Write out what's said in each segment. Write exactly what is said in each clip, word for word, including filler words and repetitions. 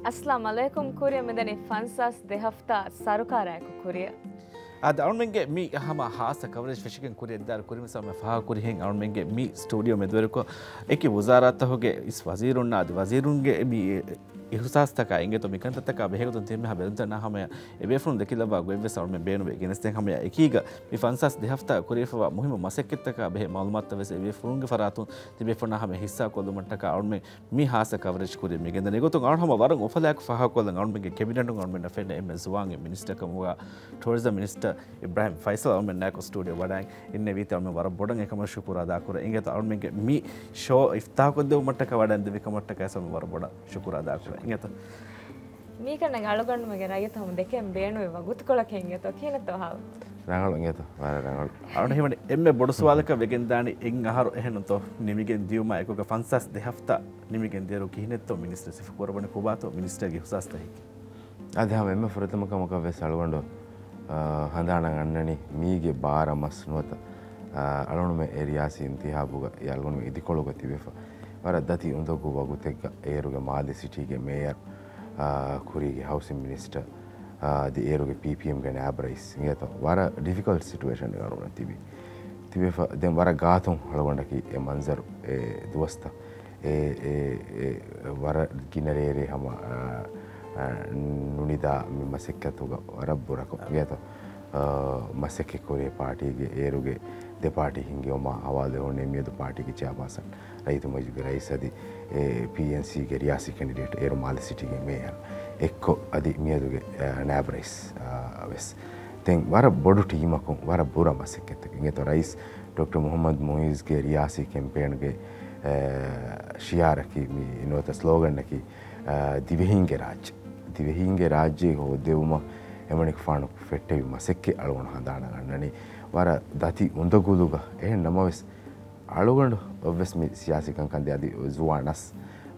އައްސަލާމު ޢަލައިކުމް. ކުރިއަށް މިދަނީ ފަންސާސް ދެ ހަފްތާ ސަރުކާރާއެކު ކުރިއަށް. އާދެ، އަޅުމެންގެ މި ހަމަ ހާއްސަ ކަވަރޭޖް ފެށިގެން ކުރިއަށްދާއިރު ކުރިންވެސް އަޅުމެން ފާހަގަކުރިހެން އަޅުމެންގެ މި ސްޓޫޑިއޯ މެދުވެރިކޮށް، އެކި ވުޒާރާތަކުގެ އިސް ވަޒީރުންނާ އަދި ވަޒީރުންގެ މި އިހުސާސްތަކާ އިނގޭތޯ މިކަންތައްތަކާ ބެހޭގޮތުން ތިމެހާ ބެލުންތައް ހަމަޔަށް އެބޭފުޅުން ދެކިލައްވާ ގޮތްވެސް އަޅުމެން ބޭނުވޭ. ގެނެސްދޭން ހަމަޔަށް އެކީގަ މި ފަންސާސް ދެ ހަފްތާ ކުރެވިފައިވާ މުހިއްމު މަސައްކަތްތަކާ ބެހޭ މައުލޫމާތުތައް ވެސް އެބޭފުޅުންގެ ފަރާތުން ތިބޭފުޅުންނާ ހަމަޔަށް ހިއްސާކޮށްލުމަށްޓަކާ އަޅުމެން މި ހާއްސަ ކަވަރޭޖް ކުރިއަށް މި ގެންދަނީ. އެގޮތުން އަޅުން ހަމަ ވަރަށް އުފަލާއެކު ފާހަގަކޮށްލަން. އަޅުމެންގެ ކެބިނެޓުން އަޅުމެންނަށް ފެންނަ އެންމެ ޒުވާން މިނިސްޓަރ ކަމުގަ ޓޫރިޒަމް މިނިސްޓަރ އިބްރާހިމް ފައިސަލް އަޅުމެންނާއެކު ސްޓޫޑިއޯ ވަޑައިން އިންނެވީތީ އަޅުމެން ވަރަށް ބޮޑަށް އެކަމަށް ޝުކުރު އަދާކުރޭ. އިނގޭތޯ އަޅުމެންގެ މި ޝޯ އިފްތާޙުކޮށްދެވުމަށްޓަކާ ވަޑައިންދެއްވި ކަމަށްޓަކާ ވެސް އަޅުމެން ވަރަށް ބޮޑަށް ޝުކުރު އަދާކުރޭ. އިނގޭތޯ؟ މީކަންނަށް އަޅުގަނޑުމެންގެ ރައްޔިތުން ހަމަ ދެކެން ބޭނުންވެ ގުތުކޮޅަކީ އިނގޭތޯ؟ ކިހިނެއްތޯ ހާލު؟ ރަނގަޅު އިނގޭތޯ؟ ވަރަށް ރަނގަޅު. އަޅުގަނޑު ހީވަނީ އެންމެ ބޮޑު ސުވާލަކަށް ވެގެންދާނީ އެއް އަހަރު އެހެންނުތޯ ނިމިގެން ދިޔުމާ އެކުގަ ފަންސާސް ދެ ހަފްތާ ނިމިގެން ދިޔައިރު ކިހިނެއްތޯ މިނިސްޓަރ ސިފަކުރައްވަނީ؟ ކޮބާތޯ މިނިސްޓަރގެ އިހުސާސްތައް ހިތް؟ އަދި ހަމަ އެންމެ ފުރަތަމަ ކަމަކަށް ވެސް އަޅުގަނޑު، އާ، ހަނދާނަށް އަންނަނީ މީގެ ބާރަ މަސް ނުވަތަ، އާ، އަޅުގަނޑުމެން އެ ރިޔާސީ އިންތިހާބުގަ އެ އަޅުގަނޑުމެން އިދިކޮޅުގަ ތިބެފަ. ވަރަށް ދަތި އުނދަގޫ ވަގުތެއްގަ އޭރުގެ މާލެ ސިޓީގެ މޭޔަރު، އާ، ކުރީގެ ހައުސިން މިނިސްޓަރ، އާ، އަދި އޭރުގެ ޕީޕީއެމްގެ ނާއިބް ރައީސް އިނގޭތޯ ވަރަށް ޑިފިކަލްޓް ސިޓުއޭޝަނެއް އަޅުގަނޑަށް ތިބި. ތިބެފަ ދެން ވަރަށް ގާތުން އަޅުގަނޑަކީ އެ މަންޒަރު އެ ދުވަސްތައް އެ، އެ، އެ، ވަރަށް ގިނަ ރޭރޭ ހަމަ، އާ، އާ، ނުނިދާ މި މަސައްކަތުގަ ވަރަށް ބުރަކޮށް އިނގޭތޯ، އާ، މަސައްކަތް ކުރޭ ޕާޓީގެ އޭރުގެ ދެ ޕާޓީ ހިންގެވުމާ ހަވާލުވެ ހުންނެ މިއަދު ޕާޓީގެ ޗެއާޕާސަން ރައްޔިތު މަޖިލިސްގެ ރައީސް އަދި، އެ، ޕީއެންސީގެ ރިޔާސީ ކެންޑިޑޭޓް އޭރު މާލެ ސިޓީގެ މޭޔަރު އެއްކޮށް އަދި މިއަދުގެ، އާ، ނާއިބް ރައީސް، އާ، ވެސް. ދެން ވަރަށް ބޮޑު ޓީމަކުން ވަރަށް ބުރަ މަސައްކަތްތަކެއް އިނގޭތޯ ރައީސް ޑޮކްޓަރ މުޙައްމަދު މުޢިއްޒުގެ ރިޔާސީ ކެމްޕޭންގެ، އާ، ޝިޢާރަކީ މި ނުވަތަ ސްލޯގަންއަކީ، އާ، ދިވެހީންގެ ރާއްޖެ. ދިވެހީންގެ ރާއްޖެ ހޯދެވުމަށް އެމަނިކުފާނު ފެއްޓެވި މަސައްކަތް އަޅުގަނޑު ހަނދާނަށް އަންނަނީ ވަރަށް ދަތި އުނދަގުލުގަ. އެހެން ނަމަވެސް، އަޅުގަނޑު އޮއްވެސް މި ސިޔާސީ ކަންކަން ދޭ އަދި ޒުވާން އަސް،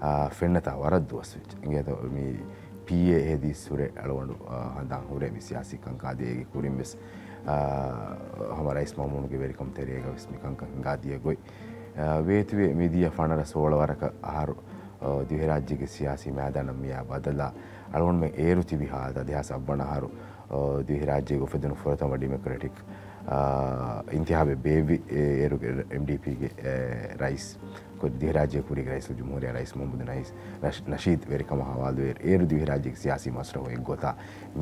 އާ، ފެންނަތާ ވަރަށް ދުވަސް ވެއްޖެ. އިނގޭތޯ މި ޕީއޭ ހެދި ސުރެ އަޅުގަނޑު، އާ، ހަނދާން ހުރޭ މި ސިޔާސީ ކަންކަން އަދި އޭގެ ކުރިން ވެސް، އާ، ހަމަ ރައީސް މައުމޫނުގެ ވެރިކަމު ތެރޭގަ ވެސް މި ކަންކަން ހިނގާ ދިޔަ ގޮތް، އާ، ވޭތުވެ މިދިޔަ ފަނަރަ ސޯޅަ ވަރަކަށް އަހަރު، އާ، ދިވެހިރާއްޖޭގެ ސިޔާސީ މައިދާނަށް މިއާ ބަދަލާ އަޅުގަނޑުމެން އޭރު ތިބި ހާލަތަށް ދެހާސް އަށްވަނަ އަހަރު، އާ، ދިވެހިރާއްޖޭގެ އުފެދުނު ފުރަތަމަ ޑިމޮކްރެޓިކް، އާ، އިންތިހާބެއް ބޭއްވި، އޭ، އޭރުގެ އެމްޑީޕީގެ، އެ، ރައީސް، ކުރި ދިވެހިރާއްޖޭ ކުރީގެ ރައީސުލްޖުމްހޫރިއްޔާ ރައީސް މުޙައްމަދު ނަޝީދު ވެރިކަމާ ހަވާލުވެ އޭރު ދިވެހިރާއްޖޭގެ ސިޔާސީ މަސްރަހު އެއްގޮތާ،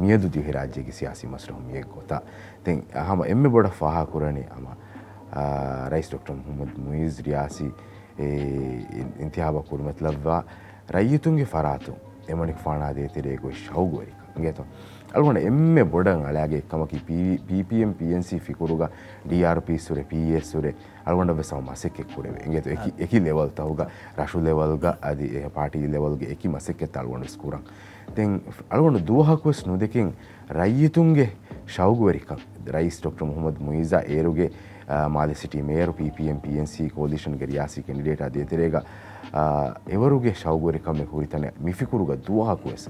މިއަދު ދިވެހިރާއްޖޭގެ ސިޔާސީ މަސްރަހު މި އެއްގޮތާ. ދެން ހަމަ އެންމެ ބޮޑަށް ފާހަގަކުރަނީ ހަމަ، އާ، ރައީސް ޑޮކްޓަރ މުޙައްމަދު މުޢިއްޒު ރިޔާސީ އެ، އިން-، އިންތިހާބަށް ކުރިމަތިލައްވާ ރައްޔިތުންގެ ފަރާތުން އެމަނިކުފާނާ ދޭތެރޭގައި ޝައުގުވެރިކަން އިނގޭތޯ. އަޅުގަނޑަށް އެންމެ ބޮޑަށް އަޅާގެ ކަމަކީ ޕީ-، ޕީޕީއެމް، ޕީއެންސީ ފިކުރުގަ ޑީއާރްޕީ ސުރެ، ޕީއޭ ސުރެ އަޅުގަނޑަށް ވެސް ހަމަ މަސައްކަތް ކުރެވޭ. އިނގޭތޯ އެކި، އެކި ލެވަލްތަކުގަ، ރަށު ލެވަލްގަ އަދި އެ ޕާޓީ ލެވަލްގެ އެކި މަސައްކަތްތައް އަޅުގަނޑު ވެސް ކުރަން. ދެން އަޅުގަނޑު ދުވަހަކު ވެސް ނުދެކެން ރައްޔިތުންގެ ޝައުގުވެރިކަން، ރައީސް ޑޮކްޓަރ މުޙައްމަދު މުޢިއްޒާ އޭރުގެ، އާ، މާލެ ސިޓީ މޭޔަރު ޕީޕީއެމް، ޕީއެންސީ ކޯލިޝަންގެ ރިޔާސީ ކެންޑިޑޭޓާ ދޭތެރޭގަ، އާ، އެވަރުގެ ޝައުގުވެރިކަމެއް ހުރިތަނެއް މި ފިކުރުގަ ދުވަހަކު ވެސް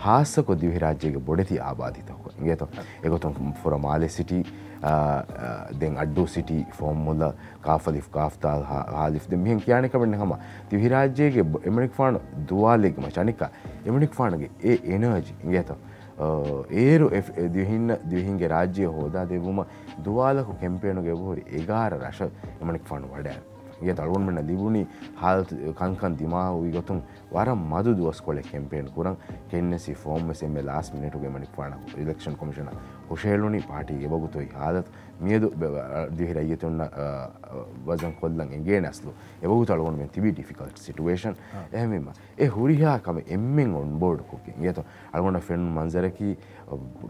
ހާއްސަކޮށް ދިވެހިރާއްޖޭގެ ބޮޑެތި އާބާދީތަކުގަ އިނގޭތޯ. އެގޮތުން ފުރަ މާލެ ސިޓީ، އާ، އާ، ދެން އައްޑޫ ސިޓީ، ފޯމުލަ، ކާފަލިފް، ކާފްތާލް، ހާ-، ހާލިފް ދެން މިހެން ކިޔާނެ ކަމެއް ނެތް ހަމަ. ދިވެހިރާއްޖޭގެ ބޮ-، އެމަނިކުފާނު ދުވާލެއްގެ މައްޗަށް އަނެއްކާ އެމަނިކުފާނުގެ އެ އެނާޖީ އިނގޭތޯ. އާ، އޭރު އެ-، އެ ދިވެހިންނަށް، ދިވެހިންގެ ރާއްޖެ ހޯދާ ދެއްވުމަށް ދުވާލަކު ކެމްޕޭނުގަ އެބަހުރި އެގާރަ ރަށަށް އެމަނިކުފާނު ވަޑައި. އިނގޭތޯ އަޅުގަނޑުމެންނަށް ލިބުނީ ހާލަތު ކަންކަން ދިމާވި ގޮތުން ވަރަށް މަދު ދުވަސްކޮޅެއް ކެމްޕޭން ކުރަން. ކެންނެސީ ފޯމް ވެސް އެންމެ ލާސްޓް މިނެޓުގަ އެމަނިކުފާނަށް އިލެކްޝަން ކޮމިޝަނަށް ހުށައެޅުނީ ޕާޓީގެ އެބަގުތު އޮތް ހާލަތު. މިއަދު ދިވެހި ރައްޔިތުންނަށް، އާ، ވަޒަން ކޮށްލަން އެނގޭނެ އަސްލު. އެވަގުތު އަޅުގަނޑުމެން ތިބީ ޑިފިކަލްޓް ސިޓުއޭޝަން. އާ. އެހެންވީމަ، އެ ހުރިހާ ކަމެއް އެންމެން އޮންބޯޑް ކޮށްގެން އިނގޭތޯ. އަޅުގަނޑަށް ފެނުނު މަންޒަރަކީ،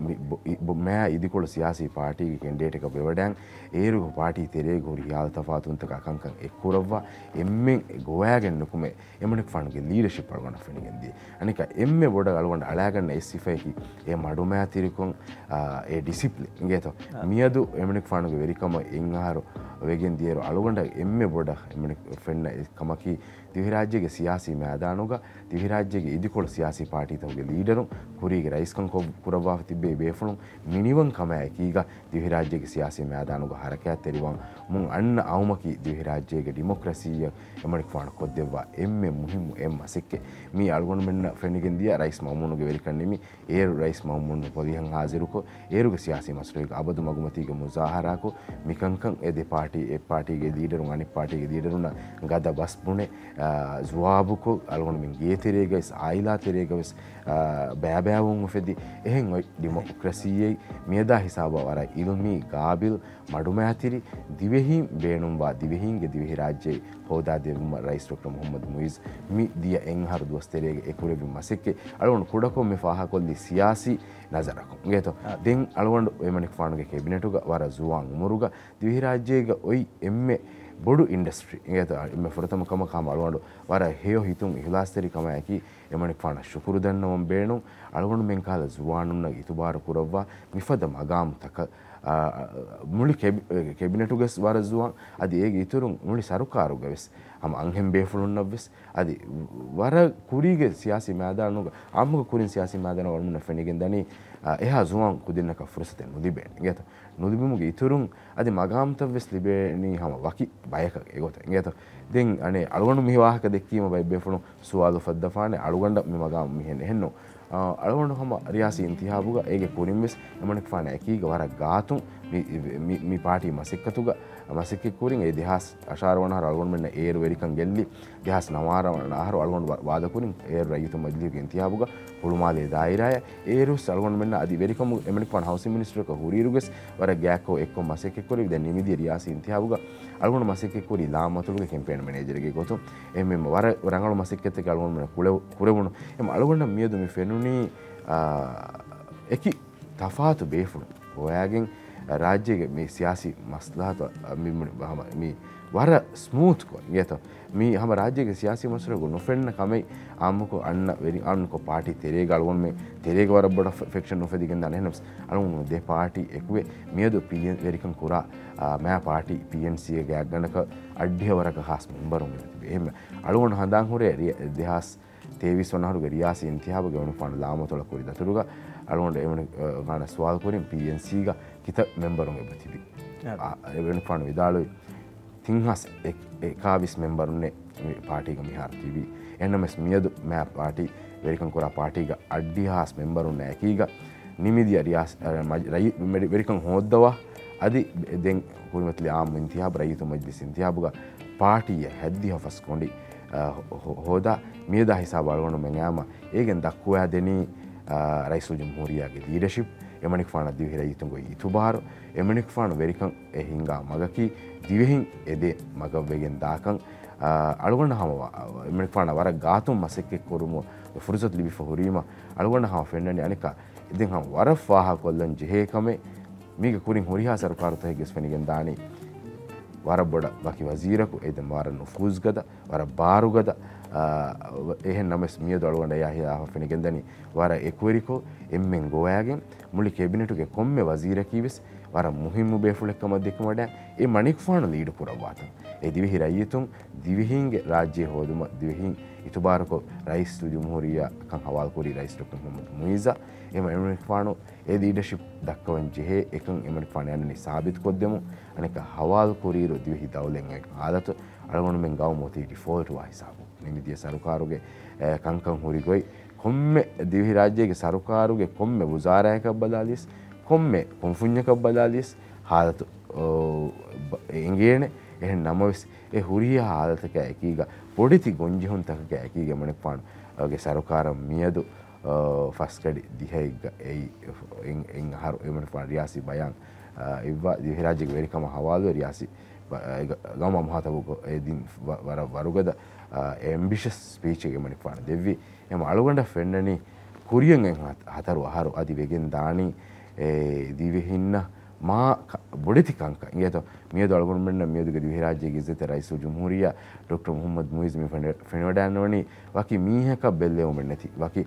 މި ބޮ-، އި-، ބޮ-، މާ އިދިކޮޅު ސިޔާސީ ޕާޓީގެ ކެންޑިޑޭޓަކަށް ވެވަޑައިން، އޭރުގެ ޕާޓީ ތެރޭގަ ހުރި ހިޔާލު ތަފާތުވުންތަކާ ކަންކަން އެއްކުރައްވާ، އެންމެން ގޮވާގެން ނުކުމެ، އެމަނިކުފާނުގެ ލީޑަޝިޕް އަޅުގަނޑަށް ފެނިގެންދިޔަ. އަނެކާ އެންމެ ބޮޑަށް އަޅުގަނޑަށް އަޅާގަންނަ އެއް ސިފައަކީ އެ މަޑުމައިތިރިކޮން، އާ، އެ ޑިސިޕްލިން އިނގޭތޯ. އާ. މިއަދު އެމަނިކުފާނުގެ ވެރިކަމަށް އެއްއަހަރު ވެގެން ދިޔައިރު އަޅުގަނޑަށް އެންމެ ބޮޑަށް އެމަނި-، ފެންނަ އެއް ކަމަކީ ދިވެހިރާއްޖޭގެ ސިޔާސީ މައިދާނުގަ ދިވެހިރާއްޖޭގެ އިދިކޮޅު ސިޔާސީ ޕާޓީތަކުގެ ލީޑަރުން ކުރީގެ ރައީސްކަން ކޮށް-، ކުރައްވާފަ ތިއްބެވި ބޭފުޅުން މިނިވަން ކަމާއެކީގަ ދިވެހިރާއްޖޭގެ ސިޔާސީ މައިދާނުގަ ހަރަކާތްތެރިވާން މުން އަންނަ އައުމަކީ ދިވެހިރާއްޖޭގެ ޑިމޮކްރަސީއަށް އެމަނިކުފާނު ކޮށްދެއްވާ އެންމެ މުހިއްމު އެއް މަސައްކަތް. މީ އަޅުގަނޑުމެންނަށް ފެނިގެން ދިޔަ ރައީސް މައުމޫނުގެ ވެރިކަން ނިމި، އޭރު ރައީސް މައުމޫނު ޕޮލިހަށް ހާޒިރުކޮށް، އޭރުގެ ސިޔާސީ މަސްރައުގަ އަބަދު މަގުމަތީގެ މުޒާހަރާކޮށް، މިކަންކަން އެ ދެ ޕާޓީ، އެއް ޕާޓީގެ ލީޑަރުން އަނެއް ޕާޓީގެ ލީޑަރުންނަށް ގަދަ ބަސް ބުނެ، އާ، ޒުވާބުކޮށް، އަޅުގަނޑުމެން ގޭތެރޭގަވެސް، އާއިލާ ތެރޭގަވެސް، އާ، ބައިބައިވުން އުފެދި، އެހެން އޮތް ޑިމޮކްރަސީއެއް މިއަދާ ހިސާބަށް ވަރަށް އިލްމީ، ގާބިލް، މަޑުމައިތިރި ދިވެހީން ބޭނުންވާ ދިވެހީންގެ ދިވެހިރާއްޖެ ހޯދާދެއްވުމަށް ރައީސް ޑޮކްޓަރ މުހައްމަދު މުއިޒް މި ދިޔަ އެއްއަހަރު ދުވަސް ތެރޭގަ އެ ކުރެއްވި މަސައްކަތް އަޅުގަނޑު ކުޑަކޮށް މި ފާހަގަކޮށްލީ ސިޔާސީ ނަޒަރަކުން. އިނގޭތޯ؟ އާ. ދެން އަޅުގަނޑު އެމަނިކުފާނުގެ ކެބިނެޓުގަ ވަރަށް ޒުވާން އުމުރުގަ ދިވެހިރާއްޖޭގަ އޮތް އެންމެ ބޮޑު އިންޑަސްޓްރީ، އިނގޭތޯ؟ އެންމެ ފުރަތަމަ ކަމަކަށް ހަމަ އަޅުގަނޑު ވަރަށް ހެޔޮ ހިތުން އިހުލާސްތެރި ކަމާއެކީ އެމަނިކުފާނަށް ޝުކުރު ދަންނަވަން ބޭނުން. އަޅުގަނޑުމެން ކަހަލަ ޒުވާނުންނަށް އިތުބާރު ކުރައްވާ މިފަދަ މަގާމުތަކަށް، އާ، މުޅި ކެބި-، ކެބިނެޓުގަސް ވަރަށް ޒުވާން، އަދި އޭގެ އިތުރުން މުޅި ސަރުކާރުގަވެސް ހަމަ އަންހެން ބޭފުޅުންނަށްވެސް، އަދި ވަރަށް ކުރީގެ ސިޔާސީ މައިދާނުގަ، އާއްމުގެ ކުރިން ސިޔާސީ މައިދާނަށް އަޅުގަނޑުމެންނަށް ފެނިގެން ދަނީ، އާ، އެހާ ޒުވާން ކުދިންނަކަށް ފުރުސަތެއް ނުލިބޭނެ. އިނގޭތޯ؟ ނުލިބުމުގެ އިތުރުން އަދި މަގާމުތައްވެސް ލިބޭނީ ހަމަ ވަކި ބަޔަކަށް އެގޮތަށް. އިނގޭތޯ؟ ދެން އަނެއް އަޅުގަނޑު މި ވާހަކަ ދެއްކީމަ ބައެއް ބޭފުޅުން ސުވާލު އުފައްދަފާނެ، އަޅުގަނޑަށް މި މަގާމު މިހެން އެހެންނު. އަ، އަޅުގަނޑު ހަމަ ރިޔާސީ އިންތިހާބުގަ އޭގެ ކުރިންވެސް އެމަނިކުފާނާ އެކީގަ ވަރަށް ގާތުން މި، މި، މި ޕާޓީ މަސައްކަތުގަ މަސައްކަތް ކުރިން އެ ދެހާސް އަށާރަ ވަނަ އަހަރު އަޅުގަނޑުމެންނަށް އޭރު ވެރިކަން ގެއްލި، ދެހާސް ނަވާރަ ވަނަ އަހަރު އަޅުގަނޑު ވަ-، ވާދަކުރިން އޭރު ރައްޔިތު މަޖިލީހުގެ އިންތިހާބުގަ ހުޅުމާލޭ ދާއިރާއަށް. އޭރުވެސް އަޅުގަނޑުމެންނަށް އަދި ވެރިކަމު އެމަނިކުފާނު ހައުސިން މިނިސްޓަރަކަށް ހުރިއިރުގެސް ވަރަށް ގާތްކޮށް އެއްކޮށް މަސައްކަތް ކުރި. ދެން ނިމިދިޔަ ރިޔާސީ އިންތިހާބުގަ އަޅުގަނޑު މަސައްކަތް ކުރީ ލާމަތޮޅުގެ ކެމްޕޭން މެނޭޖަރެއްގެ ގޮތުން. އެހެންވީމަ ވަރަށް ރަނގަޅު މަސައްކަތެއް އަޅުގަނޑުމެންނަށް ކުޅެ-، ކުރެވުނު. އެހެން އަޅުގަނޑަށް މިއަދު މި ފެނުނީ، އާ، އެކި ތަފާތު ބޭފުޅުން ހޮވާގެން ރާއްޖޭގެ މި ސިޔާސީ މަސްލަހަތު މި، މި، ހަމަ މި ވަރަށް ސްމޫތްކޮށް އިނގޭތޯ. މީ ހަމަ ރާއްޖޭގެ ސިޔާސީ މަސައްކަތް ނުފެންނަ ކަމެއް އާއްމުކޮށް އަންނަ ވެރި އަންކޮށް ޕާޓީ ތެރޭގަ އަޅުގަނޑުމެން ތެރޭގަ ވަރަށް ބޮޑަށް ފެ-، ފެކްޝަން ނުފެދިގެން ދާނެ. އެހެންނަމަސް އަޅުގަނޑު ދެ ޕާޓީ އެކުވެ މިއަދު ޕީއެން ވެރިކަން ކުރާ، އާ، މާ ޕާޓީ ޕީއެންސީގެ ގާތްގަނޑަކަށް އަށްޑިހަ ވަރަކަށް ހާސް މެމްބަރުން އެބަތިބި. އެހެން އަޅުގަނޑު ހަނދާން ހުރޭ ރި-، ދެހާސް ތޭވީސް ވަނަ އަހަރުގެ ރިޔާސީ އިންތިހާބުގެ އެމަނިކުފާނު ލާމަތޮޅަށް ކުރި ދަތުރުގަ އަޅުގަނޑު އެމަނިކުފާނަށް ސުވާލު ކުރިން ޕީއެންސީގަ ކިތައް މެމްބަރުން އެބަތިބި. އާ. އާ، އެމަނިކުފާނު ވިދާޅުވި ތިން ހާސް އެ-، އެކާވީސް މެމްބަރުންނޭ މި ޕާޓީގަ މިހާރު ތިބީ. އެހެންނަމަސް މިއަދު މާ ޕާޓީ ވެރިކަން ކުރާ ޕާޓީގަ އަށްޑިހަ ހާސް މެމްބަރުންނާ އެކީގަ ނިމިދިޔަ ރިޔާސް-، އަ، މަޖި-، ރައީ-، ވެރި-، ވެރިކަން ހޯއްދަވާ އަދި ދެން ކުރިމަތިލި އާއްމު އިންތިހާބު، ރައްޔިތު މަޖިލިސް އިންތިހާބުގަ ޕާޓީއަށް ހައްދިހަ ފަސް ކޮނޑި، އަ، ހޯ-، ހޯ-، ހޯދާ މިއަދާ ހިސާބަށް އަޅުގަނޑުމެން އާމަ އޭގެން ދައްކުވާދެނީ، އާ، ރައީސުލްޖުމްހޫރިއްޔާގެ ލީޑަޝިޕް، އެމަނިކުފާނަށް ދިވެހި ރައްޔިތުންގެ އިތުބާރު، އެމަނިކުފާނު ވެރިކަން އެ ހިންގާ މަގަކީ ދިވެހިން އެދޭ މަގަށްވެގެން ދާކަން، އާ، އަޅުގަނޑަށް ހަމަ ވާ-، އެމަނިކުފާނަށް ވަރަށް ގާތުން މަސައްކަތް ކުރުމުގެ ފުރުސަތު ލިބިފަ ހުރީމަ، އަޅުގަނޑަށް ހަމަ ފެންނަނީ އަނެއްކާ ދެން ހަމަ ވަރަށް ފާހަގަކޮށްލަން ޖެހޭ ކަމެއް، މީގެ ކުރިން ހުރިހާ ސަރުކާރުތަކެއްގެސް ފެނިގެން ދާނީ ވަރަށް ބޮޑަށް ވަކި ވަޒީރަކު، އެ ދެން ވަރަށް ނުފޫޒުގަދަ، ވަރަށް ބާރުގަދަ، އާ، އެހެން ނަމަވެސް މިއަދު އަޅުގަނޑަށް އެއާ ހިލާފަށް ފެނިގެންދަނީ ވަރަށް އެކުވެރިކޮށް، އެންމެން ގޮވައިގެން މުޅި ކެބިނެޓުގެ ކޮންމެ ވަޒީރަކީވެސް ވަރަށް މުހިއްމު ބޭފުޅެއްކަމަށް ދެކެމަޑައި އެ މަނިކުފާނު ލީޑު ކުރައްވާތަން. އެ ދިވެހި ރައްޔިތުން ދިވެހީންގެ ރާއްޖެ ހޯދުމަށް ދިވެހީން އިތުބާރުކޮށް ރައީސުލްޖުމްހޫރިއްޔާ ކަން ހަވާލުކުރީ ރައީސް ޑޮކްޓަރ މުހައްމަދު މުއިއްޒަށް. އެ މަނިކުފާނު އެ ލީޑަޝިޕް ދައްކަވަން ޖެހޭ އެކަން އެމަނިކުފާނު އަންނަނީ ސާބިތުކޮށްދެމުން. އަނެއްކާ ހަވާލު ކުރިއިރު ދިވެހި ދައުލަތް އޮތް ހާލަތު އަޅުގަނޑުމެން ގައުމު އޮތީ ޑިފޯލްޓް ވާ ހިސާބު. ނިމިދިޔަ ސަރުކާރުގެ، އެ، ކަންކަން ހުރި ގޮތް ކޮންމެ ދިވެހިރާއްޖޭގެ ސަރުކާރުގެ ކޮންމެ ވުޒާރާއަކަށް ބަލާލިޔަސް، ކޮންމެ ކުންފުންޏަކަށް ބަލާލިޔަސް ހާލަތު، އޯ، ބަ-، އެނގޭނެ. އެހެން ނަމަވެސް އެ ހުރިހާ ހާލަތަކާ އެކީގަ ބޮޑެތި ގޮންޖެހުންތަކަކާ އެކީގަ އެމަނިކުފާނުގެ ސަރުކާރަށް މިއަދު އާ، ފަސް ކަޑި ދިހައެއްގަ އެއީ، އެއް، އެއް އަހަރު އެމަނިކުފާނު ރިޔާސީ ބަޔާން، އާ، އިއްވާ ދިވެހިރާއްޖޭގެ ވެރިކަމަށް ހަވާލުވެ ރިޔާސީ ބަ-، އެ ގަ-، ގައުމާ މުހާތަބުކޮށް އެ ދިން ވަ-، ވަރަށް ވަރުގަދަ، އާ، އެމްބިޝަސް ސްޕީޗެއް އެމަނިކުފާނު ދެއްވި. އެމަ އަޅުގަނޑަށް ފެންނަނީ ކުރިއަށް އެ ހަ-، ހަތަރު އަހަރު އަދި ވެގެން ދާނީ އެ ދިވެހިންނަށް މާ ކަ-، ބޮޑެތި ކަންކަން އިނގޭތޯ؟ މިއަދު އަޅުގަނޑުމެންނަށް މިއަދުގެ ދިވެހިރާއްޖޭގެ އިއްޒަތްތެރި ރައީސުލްޖުމްހޫރިއްޔާ ޑޮކްޓަރ މުހައްމަދު މުއިއްޒު މި ފެނި-، ފެނިވަޑައިގަންނަވަނީ ވަކި މީހަކަށް ބެއްލެވުމެއް ނެތި، ވަކި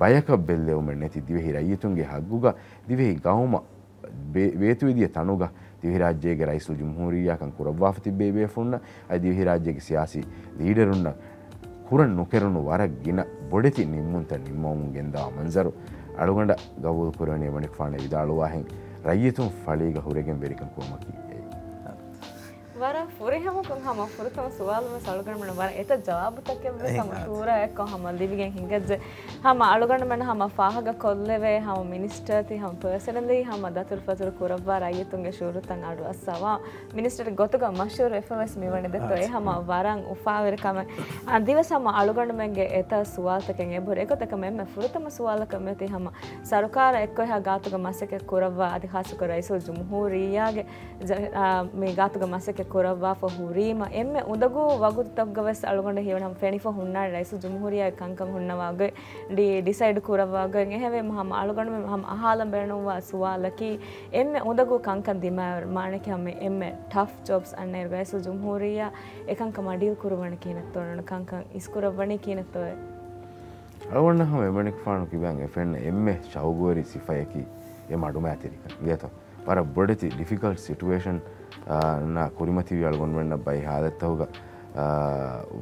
ބަޔަކަށް ބެއްލެވުމެއް ނެތި، ދިވެހި ރައްޔިތުންގެ ހައްގުގަ ދިވެހި ގައުމަށް ބޭ-، ވޭތުވެދިޔަ ތަނުގަ ދިވެހިރާއްޖޭގެ ރައީސުލްޖުމްހޫރިއްޔާކަން ކުރައްވާފަ ތިއްބެވި ބޭފުޅުންނަށް އަދި ދިވެހިރާއްޖޭގެ ސިޔާސީ ލީޑަރުންނަށް ކުރަން ނުކެރުނު ވަރަށް ގިނަ ބޮޑެތި ނިންމުންތައް ނިންމަވަމުން ގެންދަވާ މަންޒަރު އަޅުގަނޑަށް ގަބޫލު ކުރެވެނީ އެމަނިކުފާނު ވިދާޅުވާހެން ރައްޔިތުން ފަޅީގަ ހުރެގެން ވެރިކަން ކުރުމަކީ އެއީ. ވަރަށް ފުރިހަމަކޮށް ހަމަ ފުރަތަމަ ސުވާލު ވެސް އަޅުގަނޑުމެން ވަރަށް އެތައް ޖަވާބުތަކެއް ވެސް ހަމަ ކޫރާ އެއްކޮށް ހަމަ ލިބިގެން ހިނގައްޖެ. ހަމަ އަޅުގަނޑުމެން ހަމަ ފާހަގަ ކޮށްލެވޭ ހަމަ މިނިސްޓަރ ތި ހަމަ ޕާސަނަލީ ހަމަ ދަތުރުފަތުރު ކުރައްވާ ރައްޔިތުންގެ ޝުއޫރުތައް އަޑު އައްސަވާ މިނިސްޓަރ ގޮތުގަ މަޝްވަރު އެއްފަ ވެސް މިވަނީ ދެއްތޯ. އެ ހަމަ ވަރަށް އުފާވެރި ކަމެއް. އަދިވެސް ހަމަ އަޅުގަނޑުމެންގެ އެތައް ސުވާލުތަކެއް އެބަހުރި. އެގޮތަކަށް އެންމެ ފުރަތަމަ ސުވާލަކަށް މިއޮތީ ހަމަ ސަރުކާރަށް އެއްކޮށް އެހާ ގާތުގަ މަސައްކަތް ކުރައްވާ އަދި ޚާއްޞަކޮށް ރައީސުލް ޖުމްހޫރިއްޔާގެ ޖަ-، އާ، މި ގާތުގަ މަސައްކަތް ކުރައްވާފަ ހުރީމަ އެންމެ އުނދަގޫ ވަގުތުތަކުގަ ވެސް އަޅުގަނޑަށް ހީވަނީ ހަމަ ފެނިފަ ހުންނާނެ ރައީސުލް ޖުމްހޫރިއްޔާގެ ކަންކަން ހުންނަވާ ގޮތް، ޑި-، ޑިސައިޑް ކުރައްވާ ގޮތް. އެހެންވީމަ ހަމަ އަޅުގަނޑުމެން ހަމަ އަހާލަން ބޭނުންވާ ސުވާލަކީ އެންމެ އުނދަގޫ ކަންކަން ދިމާވެ މާނައަކީ ހަމަ އެންމެ ޓަފް ޖޮބްސް އަންނައިރު ރައީސުލް ޖުމްހޫރިއްޔާ އެ ކަންކަމާ ޑީލް ކުރުވަނީ ކިހިނެއްތޯ، ކަންކަން އިސްކުރައްވަނީ ކިހިނެއްތޯއޭ؟ އަޅުގަނޑަށް ހަމަ އެމަނިކުފާނު ކިބައިން އެ ފެންނަ އެންމެ ޝައުގުވެރި ސިފައަކީ އެ މަޑުމައިތިރިކަން. އިނގޭތޯ؟ ވަރަށް ބޮޑެތި ޑިފިކަލްޓް ސިޓުއޭޝަން، އާ، ނާ ކުރިމަތިވި އަޅުގަނޑުމެންނަށް ބައި ހާލަތްތަކުގަ، އާ،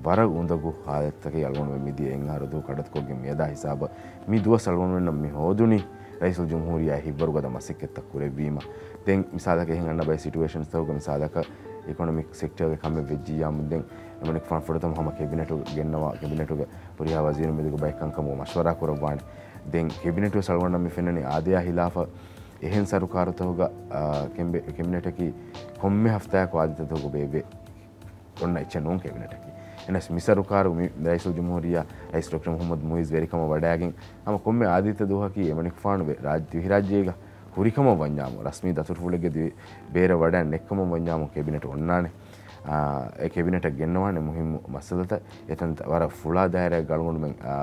ވަރަށް އުނދަގޫ ހާލަތްތަކެއް އަޅުގަނޑުމެން މިދިޔަ އެއް އަހަރު ދުވަހު ކަޑައްތުކޮށްގެން މިއަދާ ހިސާބަށް މި ދުވަސް އަޅުގަނޑުމެންނަށް މި ހޯދުނީ ރައީސުލް ޖުމްހޫރިއްޔާ ހިތްވަރުގަދަ މަސައްކަތްތައް ކުރެއްވީމަ. ދެން މިސާލަކަށް އެހެން އަންނަ ބައެއް ސިޓުއޭޝަންސްތަކުގަ މިސާލަކަށް އިކޮނޮމިކް ސެކްޓަރގެ ކަމެއް ވެއްޖިއްޔާމު ދެން އެމަނިކުފާނު ފުރަތަމަ ހަމަ ކެބިނެޓު ގެންނަވާ ކެބިނެޓުގެ ހުރިހާ ވަޒީރުން މެދުގަ ބައެއް ކަންކަމުގަ މަޝްވަރާ ކުރައްވާނެ. ދެން ކެބިނެޓު ވެސް އަޅުގަނޑަށް މި ފެންނަނީ އާދަޔާ ހިލާފަށް އެހެން ސަރުކާރުތަކުގަ، އާ، ކެމްބެ-، ކެބިނެޓަކީ ކޮންމެ ހަފްތާއަކު އާދިއްތަ ދުވަހަކު ބޭއްވޭ. އޮންނަ އެއްޗެއް ނޫން ކެބިނެޓަކީ. އެހެނަސް މި ސަރުކާރު މި ރައީސުލް ޖުމްހޫރިއްޔާ ރައީސް ޑޮކްޓަރ މުޙައްމަދު މުޢިއްޒު ވެރިކަމަށް ވަޑައިގެން ހަމަ ކޮންމެ އާދިއްތަ ދުވަހަކީ އެމަނިކުފާނު ވެ-، ރާއްޖެ-، ދިވެހިރާއްޖޭގަ ހުރިކަމަށް ވަންޏާމު، ރަސްމީ ދަތުރުފުޅެއްގެ ދި-، ބޭރަށް ވަޑައި ނެއްކަމަށް ވަންޏާމު ކެބިނެޓް އޮންނާނެ. އާ، އެ ކެބިނެޓަށް ގެންނަވާނެ މުހިއްމު މައްސަލަތައް. އެތަންތައް ވަރަށް ފުޅާ ދާއިރާއެއްގަ އަޅުގަނޑުމެން، އާ،